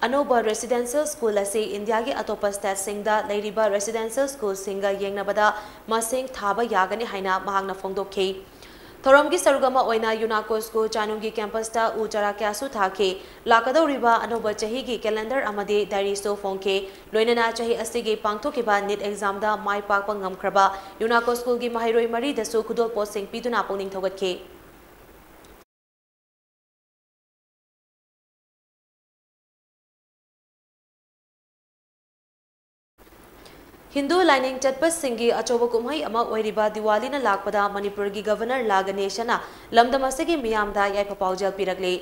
ꯑꯅꯧꯕ ꯔꯦꯁꯤꯗꯦꯟꯁꯤꯌꯦꯜ ꯁ꯭ꯀꯨꯜ ꯑꯁꯤ ꯏꯟꯗꯤꯌꯥꯒꯤ ꯑꯇꯣꯞꯄ ꯁ꯭ꯇꯦꯠꯁꯤꯡꯗ ꯂꯩꯔꯤꯕ ꯔꯦꯁꯤꯗꯦꯟꯁꯤꯌꯦꯜ ꯁ꯭ꯀꯨꯜꯁꯤꯡꯒ ꯌꯦꯡꯅꯕꯗ ꯃꯁꯤꯡ ꯊꯥꯕ ꯌꯥꯒꯅꯤ ꯍꯥꯏꯅ ꯃꯍꯥꯛꯅ ꯐꯣꯡꯗꯣꯛꯈꯤ꯫ ꯊꯧꯔꯝꯒꯤ ꯁꯔꯨꯛ ꯑꯃ ꯑꯣꯏꯅ ꯌꯨꯅꯥꯀꯣ ꯁ꯭ꯀꯨꯜ ꯆꯥꯅꯨꯡꯒꯤ ꯀꯦꯝꯄꯁꯇ ꯎ ꯆꯥꯔꯥ ꯀꯌꯥꯁꯨ ꯊꯥꯈꯤ꯫ ꯂꯥꯛꯀꯗꯧꯔꯤꯕ ꯑꯅꯧꯕ ꯆꯍꯤꯒꯤ ꯀꯦꯂꯦꯟꯗꯔ ꯑꯃꯗꯤ ꯗꯥꯏꯔꯤꯁꯨ ꯐꯣꯡꯈꯤ꯫ ꯂꯣꯏꯅꯅ ꯆꯍꯤ ꯑꯁꯤꯒꯤ ꯄꯥꯡꯊꯣꯛꯈꯤꯕ ꯅꯤꯠ ꯑꯦꯛꯖꯥꯝꯗ ꯃꯥꯏ ꯄꯥꯛꯄ ꯉꯝꯈ꯭ꯔꯕ ꯌꯨꯅꯥꯀꯣ ꯁ꯭ꯀꯨꯜꯒꯤ ꯃꯍꯩꯔꯣꯏ ꯃꯔꯤꯗꯁꯨ ꯈꯨꯗꯣꯜꯄꯣꯠꯁꯤꯡ ꯄꯤꯗꯨꯅ ꯄꯨꯛꯅꯤꯡ ꯊꯧꯒꯠꯈꯤ꯫ ꯍꯤꯟꯗꯨ ꯂꯥꯏꯅꯤꯡ ꯆꯠꯄꯁꯤꯡꯒꯤ ꯑꯆꯧꯕ ꯀꯨꯝꯍꯩ ꯑꯃ ꯑꯣꯏꯔꯤꯕ ꯗꯤꯋꯥꯂꯤꯅ ꯂꯥꯛꯄꯗ ꯃꯅꯤꯄꯨꯔꯒꯤ ꯒꯚꯔꯅꯔ ꯂꯥ ꯒꯅꯦꯁꯅ ꯂꯝꯗꯝ ꯑꯁꯤꯒꯤ ꯃꯤꯌꯥꯝꯗ ꯌꯥꯏꯐ ꯄꯥꯎꯖꯦꯜ ꯄꯤꯔꯛꯂꯤ꯫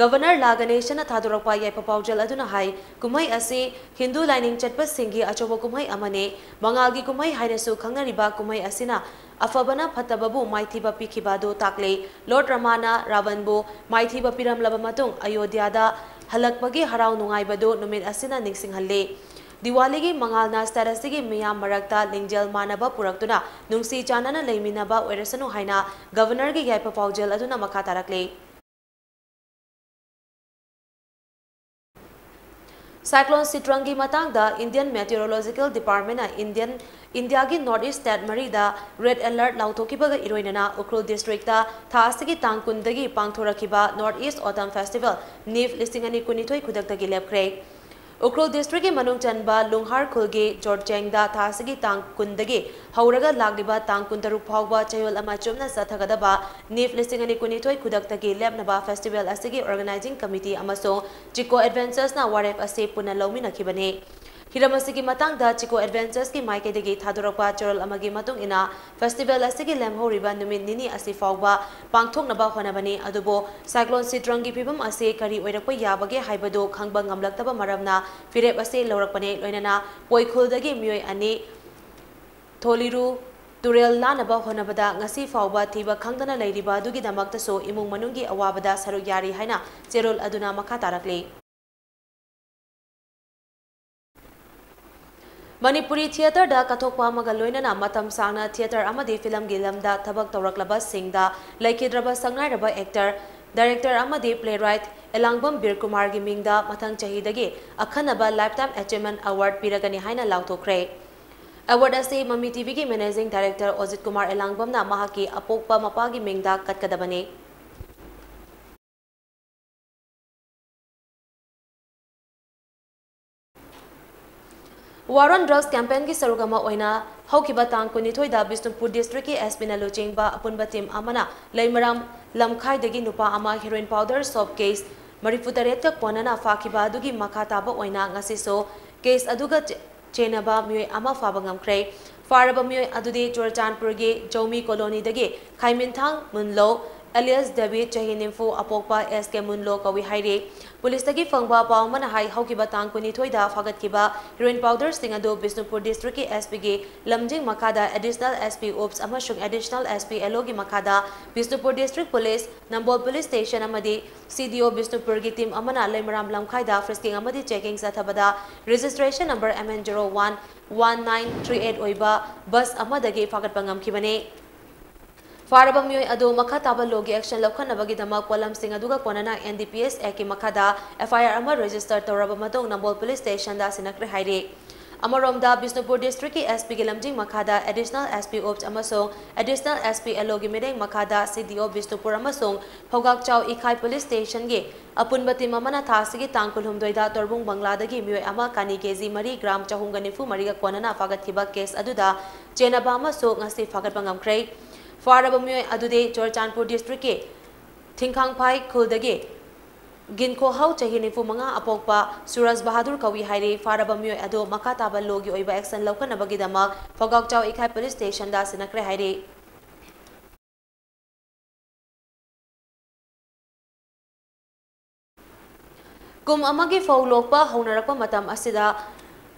ꯒꯚꯔꯅꯔ ꯂꯥ ꯒꯅꯦꯁꯅ ꯊꯥꯗꯣꯔꯛꯄ ꯌꯥꯏꯐ ꯄꯥꯎꯖꯦꯜ ꯑꯗꯨꯅ ꯍꯥꯏ, ꯀꯨꯝꯍꯩ ꯑꯁꯤ ꯍꯤꯟꯗꯨ ꯂꯥꯏꯅꯤꯡ ꯆꯠꯄꯁꯤꯡꯒꯤ ꯑꯆꯧꯕ ꯀꯨꯝꯍꯩ ꯑꯃꯅꯤ꯫ ꯃꯉꯥꯜꯒꯤ ꯀꯨꯝꯍꯩ ꯍꯥꯏꯅꯁꯨ ꯈꯪꯅꯔꯤꯕ ꯀꯨꯝꯍꯩ ꯑꯁꯤꯅ ꯑꯐꯕꯅ ꯐꯠꯇꯕꯕꯨ ꯃꯥꯏꯊꯤꯕ ꯄꯤꯈꯤꯕ ꯑꯗꯨ ꯇꯥꯛꯂꯤ꯫ ꯂꯣꯔꯗ ꯔꯥꯃꯥꯅ ꯔꯥꯕꯟꯕꯨ ꯃꯥꯏꯊꯤꯕ ꯄꯤꯔꯝꯂꯕ ꯃꯇꯨꯡ ꯑꯌꯣꯙ꯭ꯌꯥꯗ ꯍꯜꯂꯛꯄꯒꯤ ꯍꯔꯥꯎ ꯅꯨꯡꯉꯥꯏꯕꯗꯨ ꯅꯨꯃꯤꯠ ꯑꯁꯤꯅ ꯅꯤꯡꯁꯤꯡꯍꯜꯂꯤ꯫ ꯗꯤꯋꯥꯂꯤꯒꯤ ꯃꯉꯥꯜꯅ ꯁ꯭ꯇꯦꯠ ꯑꯁꯤꯒꯤ ꯃꯤꯌꯥꯝ ꯃꯔꯛꯇ ꯂꯤꯡꯖꯦꯜ ꯃꯥꯟꯅꯕ ꯄꯨꯔꯛꯇꯨꯅ ꯅꯨꯡꯁꯤ ꯆꯥꯟꯅꯅ ꯂꯩꯃꯤꯟꯅꯕ ꯑꯣꯏꯔꯁꯅꯨ ꯍꯥꯏꯅ ꯒꯚꯔꯅꯔꯒꯤ ꯌꯥꯏꯐ ꯄꯥꯎꯖꯦꯜ ꯑꯗꯨꯅ ꯃꯈꯥ ꯇꯥꯔꯛꯂꯤ꯫ ꯁꯥꯏꯀ꯭ꯂꯣꯟ ꯁꯤꯇ꯭ꯔꯪꯒꯤ ꯃꯇꯥꯡꯗ ꯏꯟꯗꯤꯌꯟ ꯃꯦꯇꯤꯑꯣꯔꯣꯂꯣꯖꯤꯀꯦꯜ ꯗꯤꯄꯥꯔꯠꯃꯦꯟꯅ ꯏꯟꯗꯤꯌꯟ, ꯏꯟꯗꯤꯌꯥꯒꯤ ꯅꯣꯔꯠ ꯏꯁ ꯁ꯭ꯇꯦꯠ ꯃꯔꯤꯗ ꯔꯦꯗ ꯑꯦꯂꯔꯠ ꯂꯥꯎꯊꯣꯛꯈꯤꯕꯒ ꯏꯔꯣꯏꯅꯅ ꯎꯈ꯭ꯔꯨꯜ ꯗꯤꯁꯇ꯭ꯔꯤꯛꯇ ꯊꯥ ꯑꯁꯤꯒꯤ ꯇꯥꯡ ꯀꯨꯟꯗꯒꯤ ꯄꯥꯡꯊꯣꯔꯛꯈꯤꯕ ꯅꯣꯔꯠ ꯏꯁ ꯑꯣꯇꯝ ꯐꯦꯁꯇꯤꯚꯦꯜ ꯅꯤꯐ ꯂꯤꯁꯤꯡ ꯑꯅꯤ ꯀꯨꯟꯅꯤꯊꯣꯏ ꯈꯨꯗꯛꯇꯒꯤ ꯂꯦꯞꯈ꯭ꯔꯦ꯫ ꯎꯈ꯭ꯔꯨꯜ ꯗꯤꯁꯇ꯭ꯔꯤꯛꯀꯤ ꯃꯅꯨꯡ ꯆꯟꯕ ꯂꯨꯡꯍꯥꯔ ꯈꯨꯜꯒꯤ ꯖꯣꯔꯆꯦꯡꯗ ꯊꯥ ꯑꯁꯤꯒꯤ ꯇꯥꯡ ꯀꯨꯟꯗꯒꯤ ꯍꯧꯔꯒ ꯂꯥꯛꯂꯤꯕ ꯇꯥꯡ ꯀꯨꯟꯇꯔꯨꯛ ꯐꯥꯎꯕ ꯆꯌꯣꯜ ꯑꯃ ꯆꯨꯞꯅ ꯆꯠꯊꯒꯗꯕ ꯅꯤꯐ ꯂꯤꯁꯤꯡ ꯑꯅꯤ ꯀꯨꯟꯅꯤꯊꯣꯏ ꯈꯨꯗꯛꯇꯒꯤ ꯂꯦꯞꯅꯕ ꯐꯦꯁꯇꯤꯚꯦꯜ ꯑꯁꯤꯒꯤ ꯑꯣꯔꯒꯅꯥꯏꯖꯤꯡ ꯀꯃꯤꯇꯤ ꯑꯃꯁꯨꯡ ꯆꯤꯀꯣ ꯑꯦꯗꯚꯦꯟꯆꯔꯁꯅ ꯋꯥꯔꯦꯞ ꯑꯁꯤ ꯄꯨꯟꯅ ꯂꯧꯃꯤꯟꯅꯈꯤꯕꯅꯤ꯫ ꯍꯤꯔꯝ ꯑꯁꯤꯒꯤ ꯃꯇꯥꯡꯗ ꯆꯤꯀꯣ ꯑꯦꯗꯚꯦꯟꯆꯔꯁꯀꯤ ꯃꯥꯏꯀꯩꯗꯒꯤ ꯊꯥꯗꯣꯔꯛꯄ ꯆꯦꯔꯣꯜ ꯑꯃꯒꯤ ꯃꯇꯨꯡ ꯏꯟꯅ, ꯐꯦꯁꯇꯤꯚꯦꯜ ꯑꯁꯤꯒꯤ ꯂꯦꯝꯍꯧꯔꯤꯕ ꯅꯨꯃꯤꯠ ꯅꯤꯅꯤ ꯑꯁꯤ ꯐꯥꯎꯕ ꯄꯥꯡꯊꯣꯛꯅꯕ ꯍꯣꯠꯅꯕꯅꯤ꯫ ꯑꯗꯨꯕꯨ ꯁꯥꯏꯀ꯭ꯂꯣꯟ ꯁꯤꯇ꯭ꯔꯪꯒꯤ ꯐꯤꯕꯝ ꯑꯁꯤ ꯀꯔꯤ ꯑꯣꯏꯔꯛꯄ ꯌꯥꯕꯒꯦ ꯍꯥꯏꯕꯗꯨ ꯈꯪꯕ ꯉꯝꯂꯛꯇꯕ ꯃꯔꯝꯅ ꯐꯤꯔꯦꯞ ꯑꯁꯤ ꯂꯧꯔꯛꯄꯅꯤ꯫ ꯂꯣꯏꯅꯅ ꯄꯣꯏꯈꯨꯜꯗꯒꯤ ꯃꯤꯑꯣꯏ ꯑꯅꯤ ꯊꯣꯂꯤꯔꯨ ꯇꯨꯔꯦꯜ ꯂꯥꯟꯅꯕ ꯍꯣꯠꯅꯕꯗ ꯉꯁꯤ ꯐꯥꯎꯕ ꯊꯤꯕ ꯈꯪꯗꯅ ꯂꯩꯔꯤꯕ ꯑꯗꯨꯒꯤꯗꯃꯛꯇꯁꯨ ꯏꯃꯨꯡ ꯃꯅꯨꯡꯒꯤ ꯑꯋꯥꯕꯗ ꯁꯔꯨꯛ ꯌꯥꯔꯤ ꯍꯥꯏꯅ ꯆꯦꯔꯣꯜ ꯑꯗꯨꯅ ꯃꯈꯥ ꯇꯥꯔꯛꯂꯤ꯫ ꯃꯅꯤꯄꯨꯔꯤ ꯊꯤꯌꯦꯇꯔꯗ ꯀꯠꯊꯣꯛꯄ ꯑꯃꯒ ꯂꯣꯏꯅꯅ ꯃꯇꯝ ꯁꯥꯡꯅ ꯊꯤꯌꯦꯇꯔ ꯑꯃꯗꯤ ꯐꯤꯂꯝꯒꯤ ꯂꯝꯗ ꯊꯕꯛ ꯇꯧꯔꯛꯂꯕꯁꯤꯡꯗ ꯂꯩꯈꯤꯗ꯭ꯔꯕ ꯁꯛꯅꯥꯏꯔꯕ ꯑꯦꯛꯇꯔ, ꯗꯥꯏꯔꯦꯛꯇꯔ ꯑꯃꯗꯤ ꯄ꯭ꯂꯦꯔꯥꯏꯠ ꯑꯦꯂꯥꯡꯕꯝ ꯕꯤꯔꯀꯨꯃꯥꯔꯒꯤ ꯃꯤꯡꯗ ꯃꯊꯪ ꯆꯍꯤꯗꯒꯤ ꯑꯈꯟꯅꯕ Lifetime Achievement Award ꯄꯤꯔꯒꯅꯤ ꯍꯥꯏꯅ ꯂꯥꯎꯊꯣꯛꯈ꯭ꯔꯦ꯫ Award ꯑꯁꯤ ꯃꯃꯤ ꯇꯤꯚꯤꯒꯤ ꯃꯦꯅꯦꯖꯤꯡ ꯗꯥꯏꯔꯦꯛꯇꯔ ꯑꯣꯖꯤꯠ ꯀꯨꯃꯥꯔ ꯑꯦꯂꯥꯡꯕꯝꯅ ꯃꯍꯥꯛꯀꯤ ꯑꯄꯣꯛꯄ ꯃꯄꯥꯒꯤ ꯃꯤꯡꯗ ꯀꯠꯀꯗꯕꯅꯤ꯫ War on Drugs campaignꯒꯤ ꯁꯔꯨꯛ ꯑꯃ ꯑꯣꯏꯅ ꯍꯧꯈꯤꯕ ꯇꯥꯡ ꯀꯨꯟꯅꯤꯊꯣꯏꯗ ꯕꯤꯁꯅꯨꯄꯨꯔ ꯗꯤꯁꯇ꯭ꯔꯤꯛꯀꯤ SP ꯅ ꯂꯨꯆꯤꯡꯕ ꯑꯄꯨꯟꯕ ꯇꯤꯝ ꯑꯃꯅ ꯂꯩꯃꯔꯥꯝ ꯂꯝꯈꯥꯏꯗꯒꯤ ꯅꯨꯄꯥ ꯑꯃ heroin powder soap case ꯃꯔꯤꯐꯨ ꯇꯔꯦꯠꯀ ꯀꯣꯟꯅꯅ ꯐꯥꯈꯤꯕ ꯑꯗꯨꯒꯤ ꯃꯈꯥ ꯇꯥꯕ ꯑꯣꯏꯅ ꯉꯁꯤꯁꯨ case ꯑꯗꯨꯒ ꯆꯦ-, ꯆꯦꯟꯅꯕ ꯃꯤꯑꯣꯏ ꯑꯃ ꯐꯥꯕ ꯉꯝꯈ꯭ꯔꯦ꯫ ꯐꯥꯔꯕ ꯃꯤꯑꯣꯏ ꯑꯗꯨꯗꯤ ꯆꯨꯔꯆꯥꯟꯄꯨꯔꯒꯤ ꯖꯧꯃꯤ ꯀꯣꯂꯣꯅꯤꯗꯒꯤ ꯈꯥꯏꯃꯤꯟꯊꯥꯡ ꯃꯨꯟꯂꯣ, alias ꯗꯦꯕꯤꯠ, ꯆꯍꯤ ꯅꯤꯐꯨ, ꯑꯄꯣꯛꯄ SK ꯃꯨꯟꯂꯣ ꯀꯧꯏ ꯍꯥꯏꯔꯤ꯫ ꯄꯨꯂꯤꯁꯇꯒꯤ ꯐꯪꯕ ꯄꯥꯎ ꯑꯃꯅ ꯍꯥꯏ, ꯍꯧꯈꯤꯕ ꯇꯥꯡ ꯀꯨꯟꯅꯤꯊꯣꯏꯗ ꯐꯥꯒꯠꯈꯤꯕ heroin powderꯁꯤꯡ ꯑꯗꯨ ꯕꯤꯁꯅꯨꯄꯨꯔ ꯗꯤꯁꯇ꯭ꯔꯤꯛꯀꯤ SPꯒꯤ ꯂꯝꯖꯤꯡ ꯃꯈꯥꯗ Additional SP Ops ꯑꯃꯁꯨꯡ Additional SP LOꯒꯤ ꯃꯈꯥꯗ ꯕꯤꯁꯅꯨꯄꯨꯔ ꯗꯤꯁꯇ꯭ꯔꯤꯛ ꯄꯨꯂꯤꯁ, ꯅꯝꯕꯣꯜ ꯄꯨꯂꯤꯁ ꯁ꯭ꯇꯦꯁꯟ ꯑꯃꯗꯤ CDO ꯕꯤꯁꯅꯨꯄꯨꯔꯒꯤ ꯇꯤꯝ ꯑꯃꯅ ꯂꯩꯃꯔꯥꯝ ꯂꯝꯈꯥꯏꯗ frisking ꯑꯃꯗꯤ checking ꯆꯠꯊꯕꯗ registration number MN zero one one nine three eight ꯑꯣꯏꯕ ꯕꯁ ꯑꯃꯗꯒꯤ ꯐꯥꯒꯠꯄ ꯉꯝꯈꯤꯕꯅꯤ꯫ ꯐꯥꯔꯕ ꯃꯤꯑꯣꯏ ꯑꯗꯨ ꯃꯈꯥ ꯇꯥꯕ lawꯒꯤ action ꯂꯧꯈꯠꯅꯕꯒꯤꯗꯃꯛ ꯄꯣꯠꯂꯝꯁꯤꯡ ꯑꯗꯨꯒ ꯀꯣꯟꯅꯅ NDPS Actꯀꯤ ꯃꯈꯥꯗ FIR ꯑꯃ register ꯇꯧꯔꯕ ꯃꯇꯨꯡ ꯅꯝꯕꯣꯜ ꯄꯨꯂꯤꯁ ꯁ꯭ꯇꯦꯁꯟꯗ ꯁꯤꯟꯅꯈ꯭ꯔꯦ ꯍꯥꯏꯔꯤ꯫ ꯑꯃꯔꯣꯝꯗ, ꯕꯤꯁꯅꯨꯄꯨꯔ ꯗꯤꯁꯇ꯭ꯔꯤꯛꯀꯤ SPꯒꯤ ꯂꯝꯖꯤꯡ ꯃꯈꯥꯗ Additional SP Ops ꯑꯃꯁꯨꯡ Additional SP LOꯒꯤ ꯃꯤꯠꯌꯦꯡ ꯃꯈꯥꯗ CDO ꯕꯤꯁꯅꯨꯄꯨꯔ ꯑꯃꯁꯨꯡ ꯐꯧꯒꯥꯛꯆꯥꯎ ꯏꯈꯥꯏ ꯄꯨꯂꯤꯁ ꯁ꯭ꯇꯦꯁꯟꯒꯤ ꯑꯄꯨꯟꯕ ꯇꯤꯝ ꯑꯃꯅ ꯊꯥ ꯑꯁꯤꯒꯤ ꯇꯥꯡ ꯀꯨꯟꯍꯨꯝꯗꯣꯏꯗ ꯇꯣꯔꯕꯨꯡ ꯕꯪꯂꯥꯗꯒꯤ ꯃꯤꯑꯣꯏ ꯑꯃ ꯀꯥꯅꯤ KG ꯃꯔꯤ gram ꯆꯍꯨꯝꯒ ꯅꯤꯐꯨ ꯃꯔꯤꯒ ꯀꯣꯟꯅꯅ ꯐꯥꯒꯠꯈꯤꯕ case ꯑꯗꯨꯗ ꯆꯦꯟꯅꯕ ꯑꯃꯁꯨ ꯉꯁꯤ ꯐꯥꯒꯠꯄ ꯉꯝꯈ꯭ꯔꯦ꯫ ꯐꯥꯔꯕ ꯃꯤꯑꯣꯏ ꯑꯗꯨꯗꯤ ꯆꯨꯔꯆꯥꯟꯄꯨꯔ ꯗꯤꯁꯇ꯭ꯔꯤꯛꯀꯤ ꯊꯤꯡꯈꯥꯡꯐꯥꯏ ꯈꯨꯜꯗꯒꯤ ꯒꯤꯟꯈꯣꯍꯥꯎ ꯆꯍꯤ ꯅꯤꯐꯨ ꯃꯉꯥ ꯑꯄꯣꯛꯄ ꯁꯨꯔꯖ ꯕꯍꯥꯗꯨꯔ ꯀꯧꯏ ꯍꯥꯏꯔꯤ꯫ ꯐꯥꯔꯕ ꯃꯤꯑꯣꯏ ꯑꯗꯨ ꯃꯈꯥ ꯇꯥꯕ lawꯒꯤ ꯑꯣꯏꯕ action ꯂꯧꯈꯠꯅꯕꯒꯤꯗꯃꯛ ꯐꯧꯒꯥꯛꯆꯥꯎ ꯏꯈꯥꯏ ꯄꯨꯂꯤꯁ ꯁ꯭ꯇꯦꯁꯟꯗ ꯁꯤꯟꯅꯈ꯭ꯔꯦ ꯍꯥꯏꯔꯤ꯫ ꯀꯨꯝ ꯑꯃꯒꯤ ꯐꯧ ꯂꯣꯛꯄ ꯍꯧꯅꯔꯛꯄ ꯃꯇꯝ ꯑꯁꯤꯗ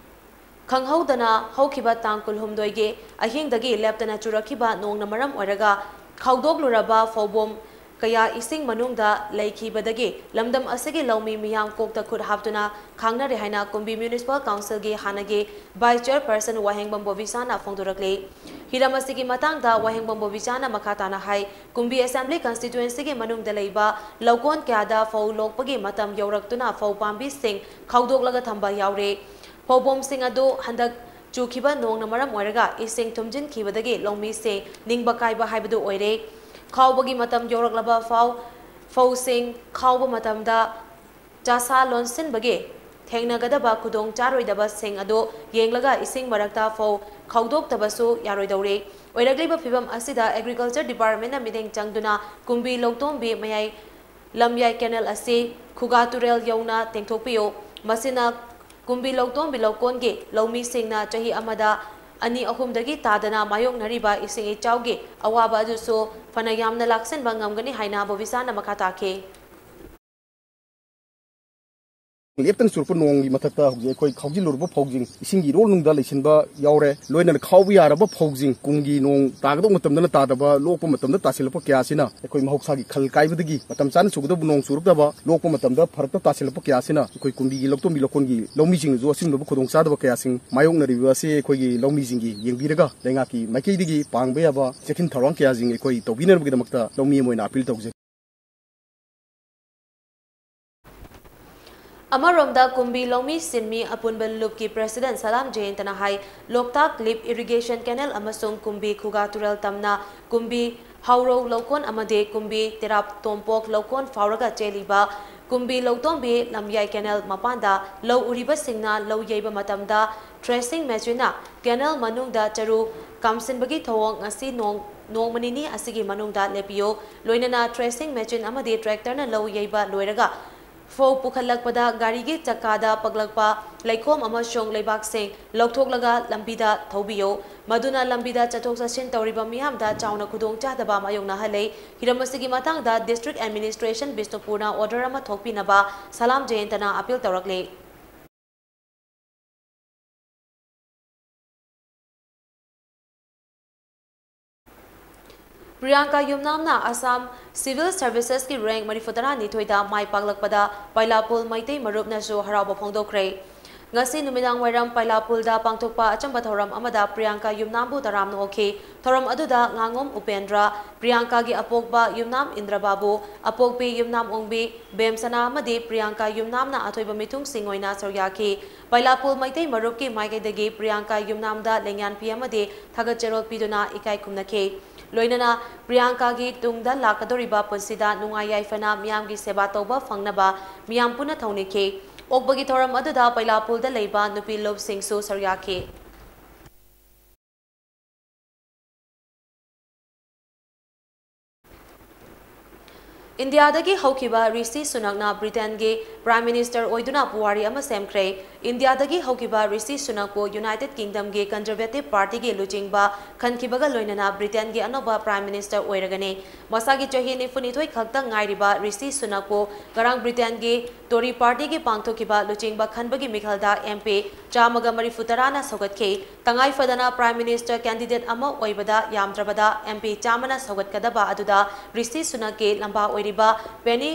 ꯈꯪꯍꯧꯗꯅ ꯍꯧꯈꯤꯕ ꯇꯥꯡ ꯀꯨꯟꯍꯨꯝꯗꯣꯏꯒꯤ ꯑꯍꯤꯡꯗꯒꯤ ꯂꯦꯞꯇꯅ ꯆꯨꯔꯛꯈꯤꯕ ꯅꯣꯡꯅ ꯃꯔꯝ ꯑꯣꯏꯔꯒ ꯈꯥꯎꯗꯣꯛꯂꯨꯔꯕ ꯐꯧꯕꯣꯝ ꯀꯌꯥ ꯏꯁꯤꯡ ꯃꯅꯨꯡꯗ ꯂꯩꯈꯤꯕꯗꯒꯤ ꯂꯝꯗꯝ ꯑꯁꯤꯒꯤ ꯂꯧꯃꯤ ꯃꯤꯌꯥꯝ ꯀꯣꯛꯇ ꯈꯨꯠ ꯍꯥꯞꯇꯨꯅ ꯈꯥꯡꯅꯔꯦ ꯍꯥꯏꯅ ꯀꯨꯝꯕꯤ Municipal Councilꯒꯤ ꯍꯥꯟꯅꯒꯤ Vice Chairperson ꯋꯥꯍꯦꯡꯕꯝ ꯕꯣꯕꯤꯆꯥꯅ ꯐꯣꯡꯗꯣꯔꯛꯂꯤ꯫ ꯍꯤꯔꯝ ꯑꯁꯤꯒꯤ ꯃꯇꯥꯡꯗ ꯋꯥꯍꯦꯡꯕꯝ ꯕꯣꯕꯤꯆꯥꯅ ꯃꯈꯥ ꯇꯥꯅ ꯍꯥꯏ, ꯀꯨꯝꯕꯤ Assembly Constituencyꯒꯤ ꯃꯅꯨꯡꯗ ꯂꯩꯕ ꯂꯧꯀꯣꯟ ꯀꯌꯥꯗ ꯐꯧ ꯂꯣꯛꯄꯒꯤ ꯃꯇꯝ ꯌꯧꯔꯛꯇꯨꯅ ꯐꯧ ꯄꯥꯝꯕꯤꯁꯤꯡ ꯈꯥꯎꯗꯣꯛꯂꯒ ꯊꯝꯕ ꯌꯥꯎꯔꯦ꯫ ꯐꯧꯕꯣꯝꯁꯤꯡ ꯑꯗꯨ ꯍꯟꯗꯛ ꯆꯨꯈꯤꯕ ꯅꯣꯡꯅ ꯃꯔꯝ ꯑꯣꯏꯔꯒ ꯏꯁꯤꯡ ꯊꯨꯝꯖꯤꯟꯈꯤꯕꯗꯒꯤ ꯂꯧꯃꯤꯁꯤꯡ ꯅꯤꯡꯕ ꯀꯥꯏꯕ ꯍꯥꯏꯕꯗꯨ ꯑꯣꯏꯔꯦ꯫ ꯈꯥꯎꯕꯒꯤ ꯃꯇꯝ ꯌꯧꯔꯛꯂꯕ ꯐꯥꯎ ꯐꯧꯁꯤꯡ ꯈꯥꯎꯕ ꯃꯇꯝꯗ ꯆꯥꯁꯥ ꯂꯣꯟꯁꯤꯟꯕꯒꯤ ꯊꯦꯡꯅꯒꯗꯕ ꯈꯨꯗꯣꯡ ꯆꯥꯔꯣꯏꯗꯕꯁꯤꯡ ꯑꯗꯨ ꯌꯦꯡꯂꯒ ꯏꯁꯤꯡ ꯃꯔꯛꯇ ꯐꯧ ꯈꯥꯎꯗꯣꯛꯇꯕꯁꯨ ꯌꯥꯔꯣꯏꯗꯧꯔꯤ꯫ ꯑꯣꯏꯔꯛꯂꯤꯕ ꯐꯤꯕꯝ ꯑꯁꯤꯗ Agriculture Departmentꯅ ꯃꯤꯠꯌꯦꯡ ꯆꯪꯗꯨꯅ ꯀꯨꯝꯕꯤ ꯂꯧꯇꯣꯝꯕꯤ ꯃꯌꯥꯏ ꯂꯝꯌꯥꯏ canal ꯑꯁꯤ ꯈꯨꯒꯥ ꯇꯨꯔꯦꯜ ꯌꯧꯅ ꯇꯦꯡꯊꯣꯛꯄꯤꯌꯨ꯫ ꯃꯁꯤꯅ ꯀꯨꯝꯕꯤ ꯂꯧꯇꯣꯝꯕꯤ ꯂꯧꯀꯣꯟꯒꯤ ꯂꯧꯃꯤꯁꯤꯡꯅ ꯆꯍꯤ ꯑꯃꯗ ꯑꯅꯤ ꯑꯍꯨꯝꯗꯒꯤ ꯇꯥꯗꯅ ꯃꯥꯌꯣꯛꯅꯔꯤꯕ ꯏꯁꯤꯡ ꯏꯆꯥꯎꯒꯤ ꯑꯋꯥꯕ ꯑꯗꯨꯁꯨ ꯐꯅ ꯌꯥꯝꯅ ꯂꯥꯛꯁꯤꯟꯕ ꯉꯝꯒꯅꯤ ꯍꯥꯏꯅ ꯕꯣꯕꯤꯁꯥꯅ ꯃꯈꯥ ꯇꯥꯈꯤ꯫ ꯂꯦꯞꯇꯅ ꯆꯨꯔꯛꯄ ꯅꯣꯡꯒꯤ ꯃꯊꯛꯇ ꯍꯧꯖꯤꯛ ꯑꯩꯈꯣꯏ ꯈꯥꯎꯖꯤꯜꯂꯨꯔꯕ ꯐꯧꯁꯤꯡ ꯏꯁꯤꯡꯒꯤ ꯏꯔꯣꯜ ꯅꯨꯡꯗ ꯂꯩꯁꯤꯟꯕ ꯌꯥꯎꯔꯦ, ꯂꯣꯏꯅꯅ ꯈꯥꯎꯕ ꯌꯥꯔꯕ ꯐꯧꯁꯤꯡ ꯀꯨꯝꯒꯤ ꯅꯣꯡ ꯇꯥꯒꯗꯧꯕ ꯃꯇꯝꯗꯅ ꯇꯥꯗꯕ, ꯂꯣꯛꯄ ꯃꯇꯝꯗ ꯇꯥꯁꯤꯜꯂꯛꯄ ꯀꯌꯥ ꯑꯁꯤꯅ ꯑꯩꯈꯣꯏ ꯃꯍꯧꯁꯥꯒꯤ ꯈꯜ ꯀꯥꯏꯕꯗꯒꯤ ꯃꯇꯝ ꯆꯥꯅ ꯆꯨꯒꯗꯕ ꯅꯣꯡ ꯆꯨꯔꯛꯇꯕ, ꯂꯣꯛꯄ ꯃꯇꯝꯗ ꯐꯔꯛꯇ ꯇꯥꯁꯤꯜꯂꯛꯄ ꯀꯌꯥ ꯑꯁꯤꯅ ꯑꯩꯈꯣꯏ ꯀꯨꯝꯕꯤꯒꯤ ꯂꯧꯇꯣꯝꯕꯤ ꯂꯧꯀꯣꯟꯒꯤ ꯂꯧꯃꯤꯁꯤꯡꯅꯁꯨ ꯑꯁꯤꯒꯨꯝꯂꯕ ꯈꯨꯗꯣꯡꯆꯥꯗꯕ ꯀꯌꯥꯁꯤꯡ ꯃꯥꯌꯣꯛꯅꯔꯤꯕ ꯑꯁꯤ ꯑꯩꯈꯣꯏꯒꯤ ꯂꯧꯃꯤꯁꯤꯡꯒꯤ ꯌꯦꯡꯕꯤꯔꯒ ꯂꯩꯉꯥꯛꯀꯤ ꯃꯥꯏꯀꯩꯗꯒꯤ ꯄꯥꯡꯕ ꯌꯥꯕ ꯆꯦꯛꯁꯤꯟ ꯊꯧꯔꯥꯡ ꯀꯌꯥꯁꯤꯡ ꯑꯩꯈꯣꯏ ꯇꯧꯕꯤꯅꯅꯕꯒꯤꯗꯃꯛꯇ ꯂꯧꯃꯤ ꯑꯃ ꯑꯣꯏꯅ ꯑꯄꯤꯜ ꯇꯧꯖꯔꯤ꯫ ꯑꯃꯔꯣꯝꯗ ꯀꯨꯝꯕꯤ ꯂꯧꯃꯤ ꯁꯤꯟꯃꯤ ꯑꯄꯨꯟꯕ ꯂꯨꯞꯀꯤ President ꯁꯂꯥꯝ ꯖꯌꯦꯟꯇꯅ ꯍꯥꯏ, ꯂꯣꯛꯇꯥꯛ Lift Irrigation Canal ꯑꯃꯁꯨꯡ ꯀꯨꯝꯕꯤ ꯈꯨꯒꯥ ꯇꯨꯔꯦꯜ ꯇꯝꯅ ꯀꯨꯝꯕꯤ ꯍꯥꯎꯔꯧ ꯂꯧꯀꯣꯟ ꯑꯃꯗꯤ ꯀꯨꯝꯕꯤ ꯇꯦꯔꯥꯞ ꯇꯣꯝꯄꯣꯛ ꯂꯧꯀꯣꯟ ꯐꯥꯎꯔꯒ ꯆꯦꯜꯂꯤꯕ ꯀꯨꯝꯕꯤ ꯂꯧꯇꯣꯝꯕꯤ ꯂꯝꯌꯥꯏ canal ꯃꯄꯥꯟꯗ ꯂꯧ ꯎꯔꯤꯕꯁꯤꯡꯅ ꯂꯧ ꯌꯩꯕ ꯃꯇꯝꯗ threshing machineꯅ canal ꯃꯅꯨꯡꯗ ꯆꯔꯨ ꯀꯥꯝꯁꯤꯟꯕꯒꯤ ꯊꯧꯑꯣꯡ ꯉꯁꯤ ꯅꯣꯡ, ꯅꯣꯡꯃ ꯅꯤꯅꯤ ꯑꯁꯤꯒꯤ ꯃꯅꯨꯡꯗ ꯂꯦꯞꯄꯤꯌꯨ꯫ ꯂꯣꯏꯅꯅ threshing machine ꯑꯃꯗꯤ tractorꯅ ꯂꯧ ꯌꯩꯕ ꯂꯣꯏꯔꯒ ꯐꯧ ꯄꯨꯈꯠꯂꯛꯄꯗ ꯒꯥꯔꯤꯒꯤ ꯆꯀꯥꯗ ꯄꯛꯂꯛꯄ ꯂꯩꯈꯣꯝ ꯑꯃꯁꯨꯡ ꯂꯩꯕꯥꯛꯁꯤꯡ ꯂꯧꯊꯣꯛꯂꯒ ꯂꯝꯕꯤꯗ ꯊꯧꯕꯤꯌꯨ꯫ ꯃꯗꯨꯅ ꯂꯝꯕꯤꯗ ꯆꯠꯊꯣꯛ ꯆꯠꯁꯤꯟ ꯇꯧꯔꯤꯕ ꯃꯤꯌꯥꯝꯗ ꯆꯥꯎꯅ ꯈꯨꯗꯣꯡꯆꯥꯗꯕ ꯃꯥꯌꯣꯛꯅꯍꯜꯂꯦ꯫ ꯍꯤꯔꯝ ꯑꯁꯤꯒꯤ ꯃꯇꯥꯡꯗ District Administration ꯕꯤꯁꯅꯨꯄꯨꯔꯅ order ꯑꯃ ꯊꯣꯛꯄꯤꯅꯕ ꯁꯂꯥꯝ ꯖꯌꯦꯟꯇꯅ ꯑꯄꯤꯜ ꯇꯧꯔꯛꯂꯤ꯫ ꯄ꯭ꯔꯤꯌꯥꯡꯀꯥ ꯌꯨꯝꯅꯥꯝꯅ ꯑꯁꯥꯝ Civil Servicesꯀꯤ rank ꯃꯔꯤꯐꯨ ꯇꯔꯥꯅꯤꯊꯣꯏꯗ ꯃꯥꯏ ꯄꯥꯛꯂꯛꯄꯗ ꯄꯩꯂꯥꯄꯨꯜ ꯃꯩꯇꯩ ꯃꯔꯨꯞꯅꯁꯨ ꯍꯔꯥꯎꯕ ꯐꯣꯡꯗꯣꯛꯈ꯭ꯔꯦ꯫ ꯉꯁꯤ ꯅꯨꯃꯤꯗꯥꯡ ꯋꯥꯏꯔꯝ ꯄꯩꯂꯥꯄꯨꯜꯗ ꯄꯥꯡꯊꯣꯛꯄ ꯑꯆꯝꯕ ꯊꯧꯔꯝ ꯑꯃꯗ ꯄ꯭ꯔꯤꯌꯥꯡꯀꯥ ꯌꯨꯝꯅꯥꯝꯕꯨ ꯇꯔꯥꯝꯅ ꯑꯣꯛꯈꯤ꯫ ꯊꯧꯔꯝ ꯑꯗꯨꯗ ꯉꯥꯉꯣꯝ ꯎꯄꯦꯟꯗ꯭ꯔ, ꯄ꯭ꯔꯤꯌꯥꯡꯀꯥꯒꯤ ꯑꯄꯣꯛꯄ ꯌꯨꯝꯅꯥꯝ ꯏꯟꯗ꯭ꯔꯕꯥꯕꯨ, ꯑꯄꯣꯛꯄꯤ ꯌꯨꯝꯅꯥꯝ ꯑꯣꯡꯕꯤ ꯕꯦꯝꯁꯅꯥ ꯑꯃꯗꯤ ꯄ꯭ꯔꯤꯌꯥꯡꯀꯥ ꯌꯨꯝꯅꯥꯝꯅ ꯑꯊꯣꯏꯕ ꯃꯤꯊꯨꯡꯁꯤꯡ ꯑꯣꯏꯅ ꯁꯔꯨꯛ ꯌꯥꯈꯤ꯫ ꯄꯩꯂꯥꯄꯨꯜ ꯃꯩꯇꯩ ꯃꯔꯨꯞꯀꯤ ꯃꯥꯏꯀꯩꯗꯒꯤ ꯄ꯭ꯔꯤꯌꯥꯡꯀꯥ ꯌꯨꯝꯅꯥꯝꯗ ꯂꯦꯡꯌꯥꯟ ꯐꯤ ꯑꯃꯗꯤ ꯊꯥꯒꯠ ꯆꯦꯔꯣꯜ ꯄꯤꯗꯨꯅ ꯏꯀꯥꯏ ꯈꯨꯝꯅꯈꯤ꯫ ꯂꯣꯏꯅꯅ ꯄ꯭ꯔꯤꯌꯥꯡꯀꯥꯒꯤ ꯇꯨꯡꯗ ꯂꯥꯛꯀꯗꯧꯔꯤꯕ ꯄꯨꯟꯁꯤꯗ ꯅꯨꯡꯉꯥꯏ ꯌꯥꯏꯐꯅ ꯃꯤꯌꯥꯝꯒꯤ ꯁꯦꯕꯥ ꯇꯧꯕ ꯐꯪꯅꯕ ꯃꯤꯌꯥꯝ ꯄꯨꯟꯅ ꯊꯧꯅꯤꯈꯤ꯫ ꯑꯣꯛꯄꯒꯤ ꯊꯧꯔꯝ ꯑꯗꯨꯗ ꯄꯩꯂꯥꯄꯨꯜꯗ ꯂꯩꯕ ꯅꯨꯄꯤ ꯂꯨꯞꯁꯤꯡꯁꯨ ꯁꯔꯨꯛ ꯌꯥꯈꯤ꯫ ꯏꯟꯗꯤꯌꯥꯗꯒꯤ ꯍꯧꯈꯤꯕ ꯔꯤꯁꯤ ꯁꯨꯅꯛꯅ ꯕ꯭ꯔꯤꯇꯦꯟꯒꯤ Prime Minister ꯑꯣꯏꯗꯨꯅ ꯄꯨꯋꯥꯔꯤ ꯑꯃ ꯁꯦꯝꯈ꯭ꯔꯦ꯫ ꯏꯟꯗꯤꯌꯥꯗꯒꯤ ꯍꯧꯈꯤꯕ ꯔꯤꯁꯤ ꯁꯨꯅꯛꯄꯨ United Kingdomꯒꯤ Conservative Partyꯒꯤ ꯂꯨꯆꯤꯡꯕ ꯈꯟꯈꯤꯕꯒ ꯂꯣꯏꯅꯅ ꯕ꯭ꯔꯤꯇꯦꯟꯒꯤ ꯑꯅꯧꯕ Prime Minister ꯑꯣꯏꯔꯒꯅꯤ꯫ ꯃꯁꯥꯒꯤ ꯆꯍꯤ ꯅꯤꯐꯨꯅꯤꯊꯣꯏ ꯈꯛꯇ ꯉꯥꯏꯔꯤꯕ ꯔꯤꯁꯤ ꯁꯨꯅꯛꯄꯨ ꯉꯔꯥꯡ ꯕ꯭ꯔꯤꯇꯦꯟꯒꯤ Tory Partyꯒꯤ ꯄꯥꯡꯊꯣꯛꯈꯤꯕ ꯂꯨꯆꯤꯡꯕ ꯈꯟꯕꯒꯤ ꯃꯤꯈꯜꯗ M P ꯆꯥꯝꯃꯒ ꯃꯔꯤꯐꯨ ꯇꯔꯥꯅ ꯁꯧꯒꯠꯈꯤ꯫ ꯇꯉꯥꯏ ꯐꯗꯅ Prime Minister candidate ꯑꯃ ꯑꯣꯏꯕꯗ ꯌꯥꯝꯗ꯭ꯔꯕꯗ M P ꯆꯥꯝꯃꯅ ꯁꯧꯒꯠꯀꯗꯕ ꯑꯗꯨꯗ ꯔꯤꯁꯤ ꯁꯨꯅꯛꯀꯤ ꯂꯝꯕꯥ ꯑꯣꯏꯔꯤꯕ ꯄꯦꯅꯤ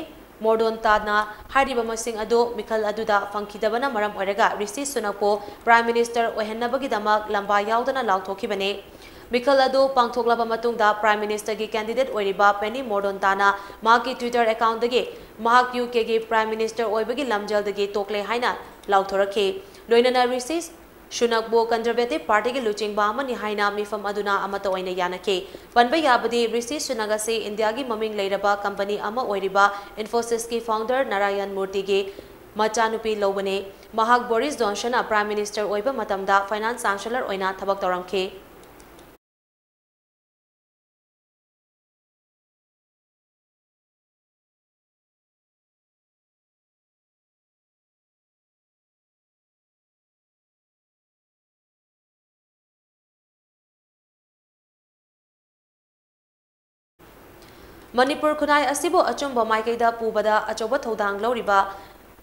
ꯃꯣꯔꯗꯣꯟꯇꯥꯅ ꯍꯥꯏꯔꯤꯕ ꯃꯁꯤꯡ ꯑꯗꯨ ꯃꯤꯈꯜ ꯑꯗꯨꯗ ꯐꯪꯈꯤꯗꯕꯅ ꯃꯔꯝ ꯑꯣꯏꯔꯒ ꯔꯤꯁꯤ ꯁꯨꯅꯛꯄꯨ Prime Minister ꯑꯣꯏꯍꯟꯅꯕꯒꯤꯗꯃꯛ ꯂꯝꯕꯥ ꯌꯥꯎꯗꯅ ꯂꯥꯎꯊꯣꯛꯈꯤꯕꯅꯤ꯫ ꯃꯤꯈꯜ ꯑꯗꯨ ꯄꯥꯡꯊꯣꯛꯂꯕ ꯃꯇꯨꯡꯗ Prime Ministerꯒꯤ candidate ꯑꯣꯏꯔꯤꯕ ꯄꯦꯅꯤ ꯃꯣꯔꯗꯣꯟꯇꯥꯅ ꯃꯍꯥꯛꯀꯤ Twitter accountꯗꯒꯤ ꯃꯍꯥꯛ UKꯒꯤ Prime Minister ꯑꯣꯏꯕꯒꯤ ꯂꯝꯖꯦꯜꯗꯒꯤ ꯇꯣꯛꯂꯦ ꯍꯥꯏꯅ ꯂꯥꯎꯊꯣꯔꯛꯈꯤ꯫ ꯂꯣꯏꯅꯅ ꯔꯤꯁꯤ ꯁꯨꯅꯛꯄꯨ Conservative Partyꯒꯤ ꯂꯨꯆꯤꯡꯕ ꯑꯃꯅꯤ ꯍꯥꯏꯅ ꯃꯤꯐꯝ ꯑꯗꯨꯅ ꯑꯃꯠꯇ ꯑꯣꯏꯅ ꯌꯥꯅꯈꯤ꯫ ꯄꯟꯕ ꯌꯥꯕꯗꯤ, ꯔꯤꯁꯤ ꯁꯨꯅꯛ ꯑꯁꯤ ꯏꯟꯗꯤꯌꯥꯒꯤ ꯃꯃꯤꯡ ꯂꯩꯔꯕ company ꯑꯃ ꯑꯣꯏꯔꯤꯕ Infosysꯀꯤ founder ꯅꯥꯔꯥꯌꯟ ꯃꯨꯔꯇꯤꯒꯤ ꯃꯆꯥꯅꯨꯄꯤ ꯂꯧꯕꯅꯤ꯫ ꯃꯍꯥꯛ ꯕꯣꯔꯤꯁ ꯖꯣꯟꯁꯟꯅ Prime Minister ꯑꯣꯏꯕ ꯃꯇꯝꯗ Finance Chancellor ꯑꯣꯏꯅ ꯊꯕꯛ ꯇꯧꯔꯝꯈꯤ꯫ ꯃꯅꯤꯄꯨꯔ ꯈꯨꯟꯅꯥꯏ ꯑꯁꯤꯕꯨ ꯑꯆꯨꯝꯕ ꯃꯥꯏꯀꯩꯗ ꯄꯨꯕꯗ ꯑꯆꯧꯕ ꯊꯧꯗꯥꯡ ꯂꯧꯔꯤꯕ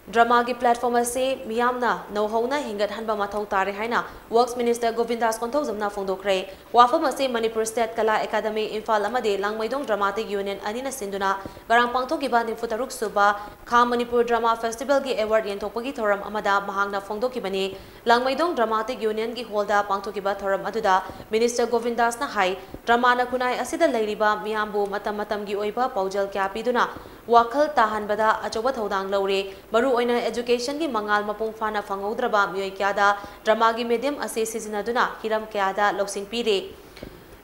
ꯗ꯭ꯔꯃꯥꯒꯤ ꯄ꯭ꯂꯦꯠꯐꯣꯝ ꯑꯁꯤ ꯃꯤꯌꯥꯝꯅ ꯅꯧꯍꯧꯅ ꯍꯦꯟꯒꯠꯍꯟꯕ ꯃꯊꯧ ꯇꯥꯔꯦ ꯍꯥꯏꯅ ꯋꯔꯛꯁ ꯃꯤꯅꯤꯁꯇꯔ ꯒꯣꯕꯤꯟꯗꯥꯁ ꯀꯣꯟꯊꯧꯖꯝꯅ ꯐꯣꯡꯗꯣꯛꯈ꯭ꯔꯦ꯫ ꯋꯥꯐꯝ ꯑꯁꯤ ꯃꯅꯤꯄꯨꯔ ꯁ꯭ꯇꯦꯠ ꯀꯂꯥ ꯑꯦꯀꯥꯗꯃꯤ ꯏꯝꯐꯥꯜ ꯑꯃꯗꯤ ꯂꯥꯡꯃꯩꯗꯣꯡ ꯗ꯭ꯔꯃꯥꯇꯤꯛ ꯌꯨꯅꯤꯌꯟ ꯑꯅꯤꯅ ꯁꯤꯟꯗꯨꯅ ꯉꯔꯥꯡ ꯄꯥꯡꯊꯣꯛꯈꯤꯕ ꯅꯤꯐꯨ ꯇꯔꯨꯛ ꯁꯨꯕ ꯈꯥ ꯃꯅꯤꯄꯨꯔ ꯗ꯭ꯔꯃꯥ ꯐꯦꯁꯇꯤꯚꯦꯜꯒꯤ ꯑꯦꯋꯥꯔꯗ ꯌꯦꯟꯊꯣꯛꯄꯒꯤ ꯊꯧꯔꯝ ꯑꯃꯗ ꯃꯍꯥꯛꯅ ꯐꯣꯡꯗꯣꯛꯈꯤꯕꯅꯤ꯫ ꯂꯥꯡꯃꯩꯗꯣꯡ ꯗ꯭ꯔꯃꯥꯇꯤꯛ ꯌꯨꯅꯤꯌꯟꯒꯤ ꯍꯣꯜꯗ ꯄꯥꯡꯊꯣꯛꯈꯤꯕ ꯊꯧꯔꯝ ꯑꯗꯨꯗ ꯃꯤꯅꯤꯁꯇꯔ ꯒꯣꯕꯤꯟꯗꯥꯁꯅ ꯍꯥꯏ, ꯗ꯭ꯔꯃꯥꯅ ꯈꯨꯟꯅꯥꯏ ꯑꯁꯤꯗ ꯂꯩꯔꯤꯕ ꯃꯤꯌꯥꯝꯕꯨ ꯃꯇꯝ ꯃꯇꯝꯒꯤ ꯑꯣꯏꯕ ꯄꯥꯎꯖꯦꯜ ꯀꯌꯥ ꯄꯤꯗꯨꯅ ꯋꯥꯈꯜ ꯇꯥꯍꯟꯕꯗ ꯑꯆꯧꯕ ꯊꯧꯗꯥꯡ ꯂꯧꯔꯦ꯫ ꯃꯔꯨꯑꯣꯏꯅ ꯑꯦꯖꯨꯀꯦꯁꯟꯒꯤ ꯃꯉꯥꯜ ꯃꯄꯨꯡ ꯐꯥꯅ ꯐꯪꯍꯧꯗ꯭ꯔꯕ ꯃꯤꯑꯣꯏ ꯀꯌꯥꯗ ꯗ꯭ꯔꯃꯥꯒꯤ ꯃꯦꯗꯤꯌꯝ ꯑꯁꯤ ꯁꯤꯖꯤꯟꯅꯗꯨꯅ ꯍꯤꯔꯝ ꯀꯌꯥꯗ ꯂꯧꯁꯤꯡ ꯄꯤꯔꯦ꯫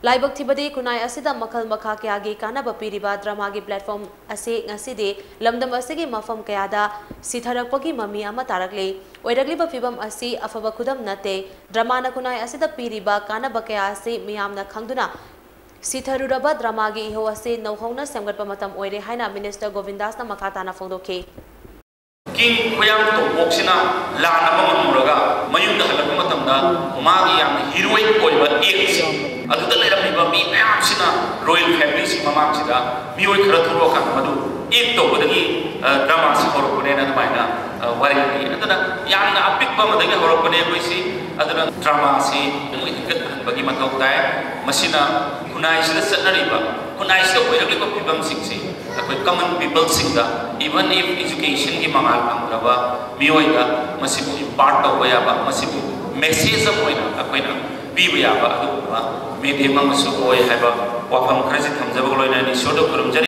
ꯂꯥꯏꯕꯛ ꯊꯤꯕꯗꯤ ꯈꯨꯟꯅꯥꯏ ꯑꯁꯤꯗ ꯃꯈꯜ ꯃꯈꯥ ꯀꯌꯥꯒꯤ ꯀꯥꯟꯅꯕ ꯄꯤꯔꯤꯕ ꯗ꯭ꯔꯃꯥꯒꯤ ꯄ꯭ꯂꯦꯠꯐꯣꯝ ꯑꯁꯤ ꯉꯁꯤꯗꯤ ꯂꯝꯗꯝ ꯑꯁꯤꯒꯤ ꯃꯐꯝ ꯀꯌꯥꯗ ꯁꯤꯊꯔꯛꯄꯒꯤ ꯃꯃꯤ ꯑꯃ ꯇꯥꯔꯛꯂꯦ꯫ ꯑꯣꯏꯔꯛꯂꯤꯕ ꯐꯤꯕꯝ ꯑꯁꯤ ꯑꯐꯕ ꯈꯨꯗꯝ ꯅꯠꯇꯦ꯫ ꯗ꯭ꯔꯃꯥꯅ ꯈꯨꯟꯅꯥꯏ ꯑꯁꯤꯗ ꯄꯤꯔꯤꯕ ꯀꯥꯟꯅꯕ ꯀꯌꯥ ꯑꯁꯤ ꯃꯤꯌꯥꯝꯅ ꯈꯪꯗꯨꯅ ꯁꯤꯊꯔꯨꯔꯕ ꯗ꯭ꯔꯃꯥꯒꯤ ꯏꯍꯧ ꯑꯁꯤ ꯅꯧꯍꯧꯅ ꯁꯦꯝꯒꯠꯄ ꯃꯇꯝ ꯑꯣꯏꯔꯦ ꯍꯥꯏꯅ ꯃꯤꯅꯤꯁꯇꯔ ꯒꯣꯕꯤꯟꯗꯥꯁꯅ ꯃꯈꯥ ꯇꯥꯅ ꯐꯣꯡꯗꯣꯛꯈꯤ꯫ ꯀꯤꯡ ꯈꯣꯌꯥꯝ ꯇꯣꯝꯄꯣꯛꯁꯤꯅ ꯂꯥꯟ ꯑꯃ ꯉꯝꯃꯨꯔꯒ ꯃꯌꯨꯝꯗ ꯍꯜꯂꯛꯄ ꯃꯇꯝꯗ ꯃꯥꯒꯤ ꯌꯥꯝꯅ ꯍꯤꯔꯣꯏꯛ ꯑꯣꯏꯕ ꯑꯦꯛꯁ ꯑꯗꯨꯗ ꯂꯩꯔꯝꯃꯤꯕ ꯃꯤ ꯃꯌꯥꯝꯁꯤꯅ ꯔꯣꯌꯦꯜ ꯐꯦꯃꯤꯂꯤꯁꯤ ꯃꯃꯥꯡꯁꯤꯗ ꯃꯤꯑꯣꯏ ꯈꯔ ꯊꯣꯛꯂꯛꯑꯀꯥꯟꯗ ꯃꯗꯨ ꯑꯦꯛ ꯇꯧꯕꯗꯒꯤ ꯗ꯭ꯔꯃꯥꯁꯤ ꯍꯧꯔꯛꯄꯅꯦꯅ ꯑꯗꯨꯃꯥꯏꯅ ꯋꯥꯔꯤ ꯂꯤ꯫ ꯑꯗꯨꯅ ꯌꯥꯝꯅ ꯑꯄꯤꯛꯄ ꯑꯃꯗꯒꯤ ꯍꯧꯔꯛꯄꯅꯦ ꯑꯩꯈꯣꯏꯁꯤ꯫ ꯑꯗꯨꯅ ꯗ꯭ꯔꯃꯥꯁꯤ ꯑꯃꯨꯛ ꯍꯦꯟꯒꯠꯍꯟꯕꯒꯤ ꯃꯊꯧ ꯇꯥꯏ꯫ ꯃꯁꯤꯅ ꯈꯨꯟꯅꯥꯏꯁꯤꯗ ꯆꯠꯅꯔꯤꯕ, ꯈꯨꯟꯅꯥꯏꯁꯤꯗ ꯑꯣꯏꯔꯛꯂꯤꯕ ꯐꯤꯕꯝꯁꯤꯡꯁꯤ ꯑꯩꯈꯣꯏ ꯀꯃꯟ ꯄꯤꯄꯜꯁꯤꯡꯗ, even if educationꯒꯤ ꯃꯉꯥꯜ ꯐꯪꯗ꯭ꯔꯕ ꯃꯤꯑꯣꯏꯗ ꯃꯁꯤꯕꯨ ꯏꯝꯄꯥꯔꯠ ꯇꯧꯕ ꯌꯥꯕ, ꯃꯁꯤꯕꯨ ꯃꯦꯁꯦꯖ ꯑꯃ ꯑꯣꯏꯅ ꯑꯩꯈꯣꯏꯅ ꯄꯤꯕ ꯌꯥꯕ ꯑꯗꯨꯒꯨꯝꯕ ꯃꯦꯗꯤꯌꯝ ꯑꯃꯁꯨ ꯑꯣꯏ ꯍꯥꯏꯕ ꯋꯥꯐꯝ ꯈꯔꯁꯤ ꯊꯝꯖꯕꯒ ꯂꯣꯏꯅꯅ ꯏꯁꯣꯔꯗ ꯈꯨꯔꯨꯝꯖꯔꯤ꯫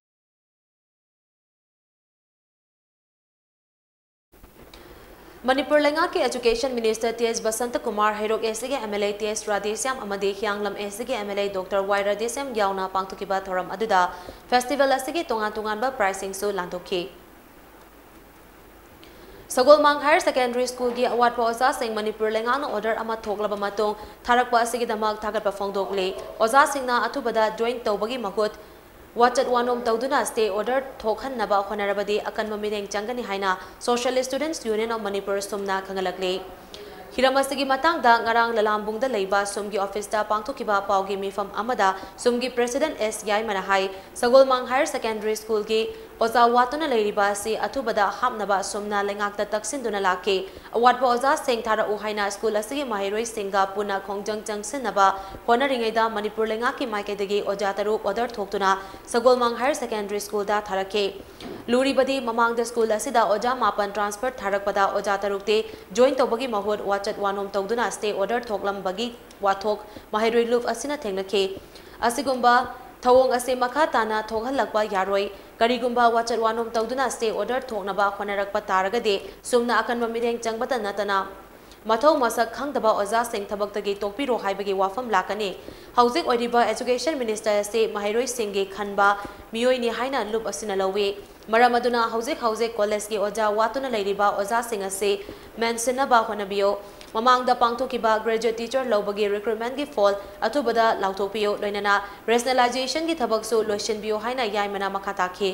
ꯃꯅꯤꯄꯨꯔ ꯂꯩꯉꯥꯛꯀꯤ ꯑꯦꯖꯨꯀꯦꯁꯟ ꯃꯤꯅꯤꯁꯇꯔ ꯇꯤ ꯑꯦꯁ ꯕꯁꯟꯇ ꯀꯨꯃꯥꯔ, ꯍꯩꯔꯣꯛ ꯑꯦꯁ ꯁꯤꯒꯤ ꯑꯦꯝ ꯑꯦꯜ ꯑꯦ ꯇꯤ ꯑꯦꯁ ꯔꯥꯙꯦꯁ꯭ꯌꯥꯝ ꯑꯃꯗꯤ ꯍꯤꯌꯥꯡꯂꯝ ꯑꯦꯁ ꯁꯤꯒꯤ ꯑꯦꯝ ꯑꯦꯜ ꯑꯦ ꯗꯣꯛꯇꯔ ꯋꯥꯏ ꯔꯥꯙꯦꯁ꯭ꯌꯥꯝ ꯌꯥꯎꯅ ꯄꯥꯡꯊꯣꯛꯈꯤꯕ ꯊꯧꯔꯝ ꯑꯗꯨꯗ ꯐꯦꯁꯇꯤꯚꯦꯜ ꯑꯁꯤꯒꯤ ꯇꯣꯉꯥꯟ ꯇꯣꯉꯥꯟꯕ ꯄ꯭ꯔꯥꯏꯖꯁꯤꯡꯁꯨ ꯂꯥꯟꯊꯣꯛꯈꯤ꯫ ꯁꯒꯣꯜꯃꯥꯡ ꯍꯥꯌꯔ ꯁꯦꯀꯦꯟꯗꯔꯤ ꯁ꯭ꯀꯨꯜꯒꯤ ꯑꯋꯥꯠꯄ ꯑꯣꯖꯥꯁꯤꯡ ꯃꯅꯤꯄꯨꯔ ꯂꯩꯉꯥꯛꯅ ꯑꯣꯔꯗꯔ ꯑꯃ ꯊꯣꯛꯂꯕ ꯃꯇꯨꯡ ꯊꯥꯔꯛꯄ ꯑꯁꯤꯒꯤꯗꯃꯛ ꯊꯥꯒꯠꯄ ꯐꯣꯡꯗꯣꯛꯂꯤ꯫ ꯑꯣꯖꯥꯁꯤꯡꯅ ꯑꯊꯨꯕꯗ ꯖꯣꯏꯟ ꯇꯧꯕꯒꯤ ꯃꯍꯨꯠ ꯋꯥꯆꯠ ꯋꯥꯅꯣꯝ ꯇꯧꯗꯨꯅ ꯁ꯭ꯇꯦ ꯑꯣꯔꯗꯔ ꯊꯣꯛꯍꯟꯅꯕ ꯍꯣꯠꯅꯔꯕꯗꯤ ꯑꯀꯟꯕ ꯃꯤꯠꯌꯦꯡ ꯆꯪꯒꯅꯤ ꯍꯥꯏꯅ Social Students Union of Manipur, ꯁꯨꯝꯅ ꯈꯪꯍꯜꯂꯛꯂꯤ꯫ ꯍꯤꯔꯝ ꯑꯁꯤꯒꯤ ꯃꯇꯥꯡꯗ ꯉꯔꯥꯡ ꯂꯂꯥꯝꯕꯨꯡꯗ ꯂꯩꯕ ꯁꯨꯝꯒꯤ ꯑꯣꯐꯤꯁꯇ ꯄꯥꯡꯊꯣꯛꯈꯤꯕ ꯄꯥꯎꯒꯤ ꯃꯤꯐꯝ ꯑꯃꯗ ꯁꯨꯝꯒꯤ ꯄ꯭ꯔꯦꯁꯤꯗꯦꯟꯠ ꯑꯦꯁ ꯌꯥꯏꯃꯅ ꯍꯥꯏ, ꯁꯒꯣꯜꯃꯥꯡ ꯍꯥꯌꯔ ꯁꯦꯀꯦꯟꯗꯔꯤ ꯁ꯭ꯀꯨꯜꯒꯤ ꯑꯣꯖꯥ ꯋꯥꯠꯇꯨꯅ ꯂꯩꯔꯤꯕ ꯑꯁꯤ ꯑꯊꯨꯕꯗ ꯍꯥꯞꯅꯕ ꯁꯨꯝꯅ ꯂꯩꯉꯥꯛꯇ ꯇꯛꯁꯤꯟꯗꯨꯅ ꯂꯥꯛꯈꯤ꯫ ꯑꯋꯥꯠꯄ ꯑꯣꯖꯥꯁꯤꯡ ꯊꯥꯔꯛꯎ ꯍꯥꯏꯅ ꯁ꯭ꯀꯨꯜ ꯑꯁꯤꯒꯤ ꯃꯍꯩꯔꯣꯏꯁꯤꯡꯒ ꯄꯨꯟꯅ ꯈꯣꯡꯖꯪ ꯆꯪꯁꯤꯟꯅꯕ ꯍꯣꯠꯅꯔꯤꯉꯩꯗ ꯃꯅꯤꯄꯨꯔ ꯂꯩꯉꯥꯛꯀꯤ ꯃꯥꯏꯀꯩꯗꯒꯤ ꯑꯣꯖꯥ ꯇꯔꯨꯛ order ꯊꯣꯛꯇꯨꯅ ꯁꯒꯣꯜꯃꯥꯡ Higher Secondary Schoolꯗ ꯊꯥꯔꯛꯈꯤ꯫ ꯂꯨꯔꯤꯕꯗꯤ ꯃꯃꯥꯡꯗ ꯁ꯭ꯀꯨꯜ ꯑꯁꯤꯗ ꯑꯣꯖꯥ ꯃꯥꯄꯟ transfer ꯊꯥꯔꯛꯄꯗ ꯑꯣꯖꯥ ꯇꯔꯨꯛꯇꯤ join ꯇꯧꯕꯒꯤ ꯃꯍꯨꯠ ꯋꯥꯆꯠ ꯋꯥꯅꯣꯝ ꯇꯧꯗꯨꯅ stay order ꯊꯣꯛꯂꯝꯕꯒꯤ ꯋꯥꯊꯣꯛ ꯃꯍꯩꯔꯣꯏ ꯂꯨꯞ ꯑꯁꯤꯅ ꯊꯦꯡꯅꯈꯤ꯫ ꯑꯁꯤꯒꯨꯝꯕ ꯊꯧꯑꯣꯡ ꯑꯁꯤ ꯃꯈꯥ ꯇꯥꯅ ꯊꯣꯛꯍꯜꯂꯛꯄ ꯌꯥꯔꯣꯏ꯫ ꯀꯔꯤꯒꯨꯝꯕ ꯋꯥꯆꯠ ꯋꯥꯅꯣꯝ ꯇꯧꯗꯨꯅ stay order ꯊꯣꯛꯅꯕ ꯍꯣꯠꯅꯔꯛꯄ ꯇꯥꯔꯒꯗꯤ ꯁꯨꯝꯅ ꯑꯀꯟꯕ ꯃꯤꯠꯌꯦꯡ ꯆꯪꯕꯇ ꯅꯠꯇꯅ ꯃꯊꯧ ꯃꯁꯛ ꯈꯪꯗꯕ ꯑꯣꯖꯥꯁꯤꯡ ꯊꯕꯛꯇꯒꯤ ꯇꯣꯛꯄꯤꯔꯣ ꯍꯥꯏꯕꯒꯤ ꯋꯥꯐꯝ ꯂꯥꯛꯀꯅꯤ꯫ ꯍꯧꯖꯤꯛ ꯑꯣꯏꯔꯤꯕ Education Minister ꯑꯁꯤ ꯃꯍꯩꯔꯣꯏꯁꯤꯡꯒꯤ ꯈꯟꯕ ꯃꯤꯑꯣꯏꯅꯤ ꯍꯥꯏꯅ ꯂꯨꯞ ꯑꯁꯤꯅ ꯂꯧꯏ꯫ ꯃꯔꯝ ꯑꯗꯨꯅ ꯍꯧꯖꯤꯛ ꯍꯧꯖꯤꯛ ꯀꯣꯂꯦꯖꯀꯤ ꯑꯣꯖꯥ ꯋꯥꯠꯇꯨꯅ ꯂꯩꯔꯤꯕ ꯑꯣꯖꯥꯁꯤꯡ ꯑꯁꯤ ꯃꯦꯟꯁꯤꯟꯅꯕ ꯍꯣꯠꯅꯕꯤꯌꯨ꯫ ꯃꯃꯥꯡꯗ ꯄꯥꯡꯊꯣꯛꯈꯤꯕ graduate teacher ꯂꯧꯕꯒꯤ recruitmentꯀꯤ ꯐꯣꯜ ꯑꯊꯨꯕꯗ ꯂꯥꯎꯊꯣꯛꯄꯤꯌꯨ, ꯂꯣꯏꯅꯅ rationalizationꯒꯤ ꯊꯕꯛꯁꯨ ꯂꯣꯏꯁꯤꯟꯕꯤꯌꯨ ꯍꯥꯏꯅ ꯌꯥꯏꯃꯅ ꯃꯈꯥ ꯇꯥꯈꯤ꯫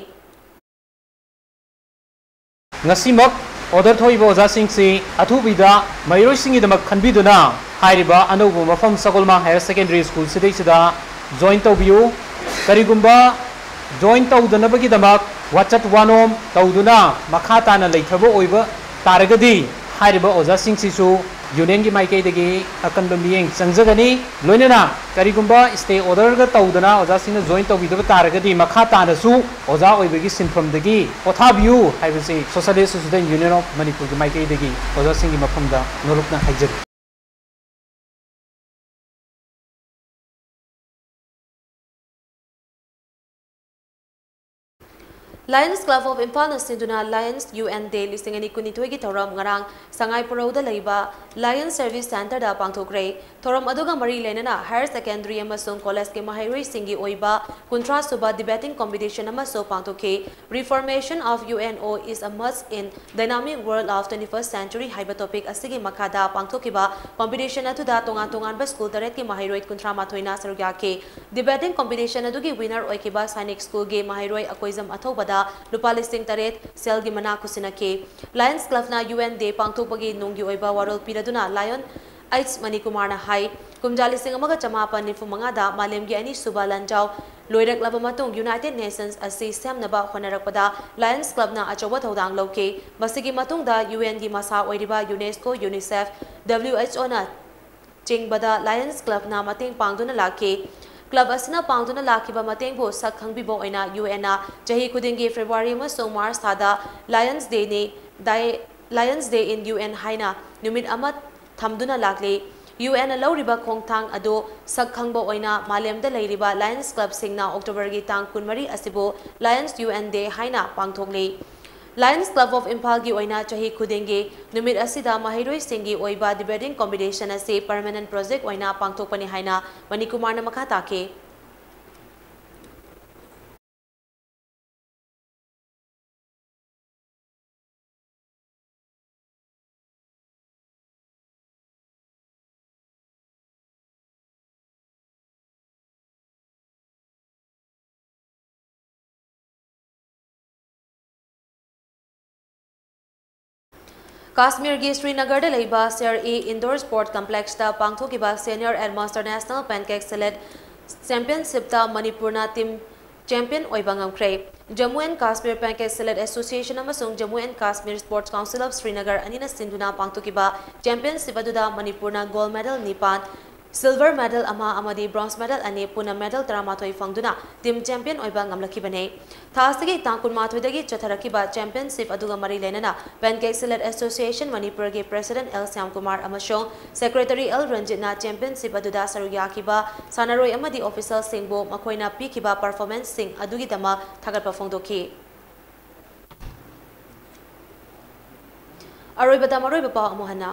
ꯉꯁꯤꯃꯛ order ꯊꯣꯛꯏꯕ ꯑꯣꯖꯥꯁꯤꯡꯁꯤ ꯑꯊꯨꯕꯤꯗ ꯃꯍꯩꯔꯣꯏꯁꯤꯡꯒꯤꯗꯃꯛ ꯈꯟꯕꯤꯗꯨꯅ ꯍꯥꯏꯔꯤꯕ ꯑꯅꯧꯕ ꯃꯐꯝ ꯁꯒꯣꯜꯃꯥꯡ Higher Secondary School ꯁꯤꯗꯩꯁꯤꯗ join ꯇꯧꯕꯤꯌꯨ꯫ ꯀꯔꯤꯒꯨꯝꯕ join ꯇꯧꯗꯅꯕꯒꯤꯗꯃꯛ ꯋꯥꯆꯠ ꯋꯥꯅꯣꯝ ꯇꯧꯗꯨꯅ ꯃꯈꯥ ꯇꯥꯅ ꯂꯩꯊꯕ ꯑꯣꯏꯕ ꯇꯥꯔꯒꯗꯤ ꯍꯥꯏꯔꯤꯕ ꯑꯣꯖꯥꯁꯤꯡꯁꯤꯁꯨ unionꯒꯤ ꯃꯥꯏꯀꯩꯗꯒꯤ ꯑꯀꯟꯕ ꯃꯤꯠꯌꯦꯡ ꯆꯪꯖꯒꯅꯤ꯫ ꯂꯣꯏꯅꯅ ꯀꯔꯤꯒꯨꯝꯕ stay orderꯒ ꯇꯧꯗꯅ ꯑꯣꯖꯥꯁꯤꯡꯅ join ꯇꯧꯕꯤꯗꯕ ꯇꯥꯔꯒꯗꯤ ꯃꯈꯥ ꯇꯥꯅꯁꯨ ꯑꯣꯖꯥ ꯑꯣꯏꯕꯒꯤ ꯁꯤꯟꯐꯝꯗꯒꯤ ꯄꯣꯊꯥꯕꯤꯌꯨ ꯍꯥꯏꯕꯁꯤ Socialist Student Union of ꯃꯅꯤꯄꯨꯔꯒꯤ ꯃꯥꯏꯀꯩꯗꯒꯤ ꯑꯣꯖꯥꯁꯤꯡꯒꯤ ꯃꯐꯝꯗ ꯅꯣꯂꯨꯛꯅ ꯍꯥꯏꯖꯔꯤ꯫ Lions Club of ꯏꯝꯐꯥꯜꯅ ꯁꯤꯟꯗꯨꯅ Lions UN Day ꯂꯤꯁꯤꯡ ꯑꯅꯤ ꯀꯨꯟꯅꯤꯊꯣꯏꯒꯤ ꯊꯧꯔꯝ ꯉꯔꯥꯡ ꯁꯉꯥꯏ ꯄꯨꯔꯧꯗ ꯂꯩꯕ Lions Service Centreꯗ ꯄꯥꯡꯊꯣꯛꯈ꯭ꯔꯦ꯫ ꯊꯧꯔꯝ ꯑꯗꯨꯒ ꯃꯔꯤ ꯂꯩꯅꯅ higher secondary ꯑꯃꯁꯨꯡ ꯀꯣꯂꯦꯖꯀꯤ ꯃꯍꯩꯔꯣꯏꯁꯤꯡꯒꯤ ꯑꯣꯏꯕ ꯀꯨꯟꯊ꯭ꯔꯥ ꯁꯨꯕ debating competition ꯑꯃꯁꯨ ꯄꯥꯡꯊꯣꯛꯈꯤ꯫ Reformation of UNO is a must in dynamic world of twenty-first century ꯍꯥꯏꯕ topic ꯑꯁꯤꯒꯤ ꯃꯈꯥꯗ ꯄꯥꯡꯊꯣꯛꯈꯤꯕ competition ꯑꯗꯨꯗ ꯇꯣꯉꯥꯟ ꯇꯣꯉꯥꯟꯕ ꯁ꯭ꯀꯨꯜ ꯇꯔꯦꯠꯀꯤ ꯃꯍꯩꯔꯣꯏ ꯀꯨꯟꯊ꯭ꯔꯥ ꯃꯥꯊꯣꯏꯅ ꯁꯔꯨꯛ ꯌꯥꯈꯤ꯫ Debating competition ꯑꯗꯨꯒꯤ winner ꯑꯣꯏꯈꯤꯕ ꯁꯥꯏꯅꯤꯛ ꯁ꯭ꯀꯨꯜꯒꯤ ꯃꯍꯩꯔꯣꯏ ꯑꯀꯣꯏꯖꯝ ꯑꯊꯧꯕꯗ ꯂꯨꯄꯥ ꯂꯤꯁꯤꯡ ꯇꯔꯦꯠ ꯁꯦꯜꯒꯤ ꯃꯅꯥ ꯈꯨꯠꯁꯤꯟꯅꯈꯤ꯫ Lions Clubꯅ UN Day ꯄꯥꯡꯊꯣꯛꯄꯒꯤ ꯅꯨꯡꯒꯤ ꯑꯣꯏꯕ ꯋꯥꯔꯣꯜ ꯄꯤꯔꯗꯨꯅ Lion ꯑꯩꯆ ꯃꯅꯤꯀꯨꯃꯥꯔꯅ ꯍꯥꯏ, ꯀꯨꯝꯖꯥ ꯂꯤꯁꯤꯡ ꯑꯃꯒ ꯆꯃꯥꯄꯟ ꯅꯤꯐꯨ ꯃꯉꯥꯗ ꯃꯥꯂꯦꯝꯒꯤ ꯑꯅꯤꯁꯨꯕ ꯂꯥꯟꯖꯥꯎ ꯂꯣꯏꯔꯛꯂꯕ ꯃꯇꯨꯡ United Nations ꯑꯁꯤ ꯁꯦꯝꯅꯕ ꯍꯣꯠꯅꯔꯛꯄꯗ Lions Clubꯅ ꯑꯆꯧꯕ ꯊꯧꯗꯥꯡ ꯂꯧꯈꯤ꯫ ꯃꯁꯤꯒꯤ ꯃꯇꯨꯡꯗ UNꯒꯤ ꯃꯁꯥ ꯑꯣꯏꯔꯤꯕ UNESCO, UNICEF, WHOꯅ ꯆꯤꯡꯕꯗ Lions Clubꯅ ꯃꯇꯦꯡ ꯄꯥꯡꯗꯨꯅ ꯂꯥꯛꯈꯤ꯫ Club ꯑꯁꯤꯅ ꯄꯥꯡꯗꯨꯅ ꯂꯥꯛꯈꯤꯕ ꯃꯇꯦꯡꯕꯨ ꯁꯛ ꯈꯪꯕꯤꯕ ꯑꯣꯏꯅ UNꯅ ꯆꯍꯤ ꯈꯨꯗꯤꯡꯒꯤ February ꯑꯃꯁꯨꯡ March ꯊꯥꯗ Lions Dayꯅꯤ, Di-, Lions Day in UN ꯍꯥꯏꯅ ꯅꯨꯃꯤꯠ ꯑꯃ ꯊꯝꯗꯨꯅ ꯂꯥꯛꯂꯤ꯫ UNꯅ ꯂꯧꯔꯤꯕ ꯈꯣꯡꯊꯥꯡ ꯑꯗꯨ ꯁꯛ ꯈꯪꯕ ꯑꯣꯏꯅ ꯃꯥꯂꯦꯝꯗ ꯂꯩꯔꯤꯕ Lions Clubꯁꯤꯡꯅ Octoberꯒꯤ ꯇꯥꯡ ꯀꯨꯟꯃꯔꯤ ꯑꯁꯤꯕꯨ Lions UN Day ꯍꯥꯏꯅ ꯄꯥꯡꯊꯣꯛꯂꯤ꯫ Lions Club of Imphalꯒꯤ ꯑꯣꯏꯅ ꯆꯍꯤ ꯈꯨꯗꯤꯡꯒꯤ ꯅꯨꯃꯤꯠ ꯑꯁꯤꯗ ꯃꯍꯩꯔꯣꯏꯁꯤꯡꯒꯤ ꯑꯣꯏꯕ debating competition ꯑꯁꯤ permanent project ꯑꯣꯏꯅ ꯄꯥꯡꯊꯣꯛꯄꯅꯤ ꯍꯥꯏꯅ ꯃꯅꯤꯀꯨꯃꯥꯔꯅ ꯃꯈꯥ ꯇꯥꯈꯤ꯫ ꯀꯥꯁꯃꯤꯔꯒꯤ ꯁ꯭ꯔꯤꯅꯒꯔꯗ ꯂꯩꯕ ꯁꯦꯔ ꯏ Indoor Sport Complexꯇ ꯄꯥꯡꯊꯣꯛꯈꯤꯕ Senior and Master National Pancake Sledge Championshipꯇ ꯃꯅꯤꯄꯨꯔꯅ team champion ꯑꯣꯏꯕ ꯉꯝꯈ꯭ꯔꯦ꯫ Jammu and Kashmir Pancake Sledge Association ꯑꯃꯁꯨꯡ Jammu and Kashmir Sports Council of Srinagar ꯑꯅꯤꯅ ꯁꯤꯟꯗꯨꯅ ꯄꯥꯡꯊꯣꯛꯈꯤꯕ championship ꯑꯗꯨꯗ ꯃꯅꯤꯄꯨꯔꯅ gold medal ꯅꯤꯄꯥꯟ, silver medal ꯑꯃ ꯑꯃꯗꯤ bronze medal ꯑꯅꯤ, ꯄꯨꯟꯅ medal ꯇꯔꯥꯃꯥꯊꯣꯏ ꯐꯪꯗꯨꯅ team champion ꯑꯣꯏꯕ ꯉꯝꯂꯛꯈꯤꯕꯅꯤ꯫ ꯊꯥ ꯑꯁꯤꯒꯤ ꯇꯥꯡ ꯀꯨꯟꯃꯥꯊꯣꯏꯗꯒꯤ ꯆꯠꯊꯔꯛꯈꯤꯕ championship ꯑꯗꯨꯒ ꯃꯔꯤ ꯂꯩꯅꯅ Pancake Sledge Association ꯃꯅꯤꯄꯨꯔꯒꯤ President ꯑꯦꯜ ꯁ꯭ꯌꯥꯝꯀꯨꯃꯥꯔ ꯑꯃꯁꯨꯡ Secretary ꯑꯦꯜ ꯔꯟꯖꯤꯠꯅ championship ꯑꯗꯨꯗ ꯁꯔꯨꯛ ꯌꯥꯈꯤꯕ ꯁꯥꯟꯅꯔꯣꯏ ꯑꯃꯗꯤ officialꯁꯤꯡꯕꯨ ꯃꯈꯣꯏꯅ ꯄꯤꯈꯤꯕ performanceꯁꯤꯡ ꯑꯗꯨꯒꯤꯗꯃꯛ ꯊꯥꯒꯠꯄ ꯐꯣꯡꯗꯣꯛꯈꯤ꯫ ꯑꯔꯣꯏꯕꯗ ꯃꯔꯨꯑꯣꯏꯕ ꯄꯥꯎ ꯑꯃꯨꯛ ꯍꯟꯅ꯫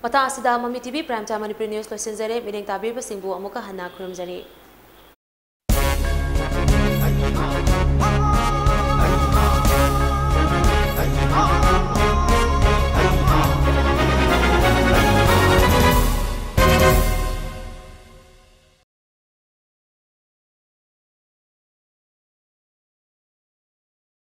ꯃꯇꯥꯡ ꯑꯁꯤꯗ ꯃꯃꯤ TV Prime Time Manipuri news ꯂꯣꯏꯁꯤꯟꯖꯔꯦ꯫ ꯃꯤꯠꯌꯦꯡ ꯇꯥꯕꯤꯔꯤꯕꯁꯤꯡꯕꯨ ꯑꯃꯨꯛꯀ ꯍꯟꯅ ꯈꯨꯔꯨꯝꯖꯔꯤ꯫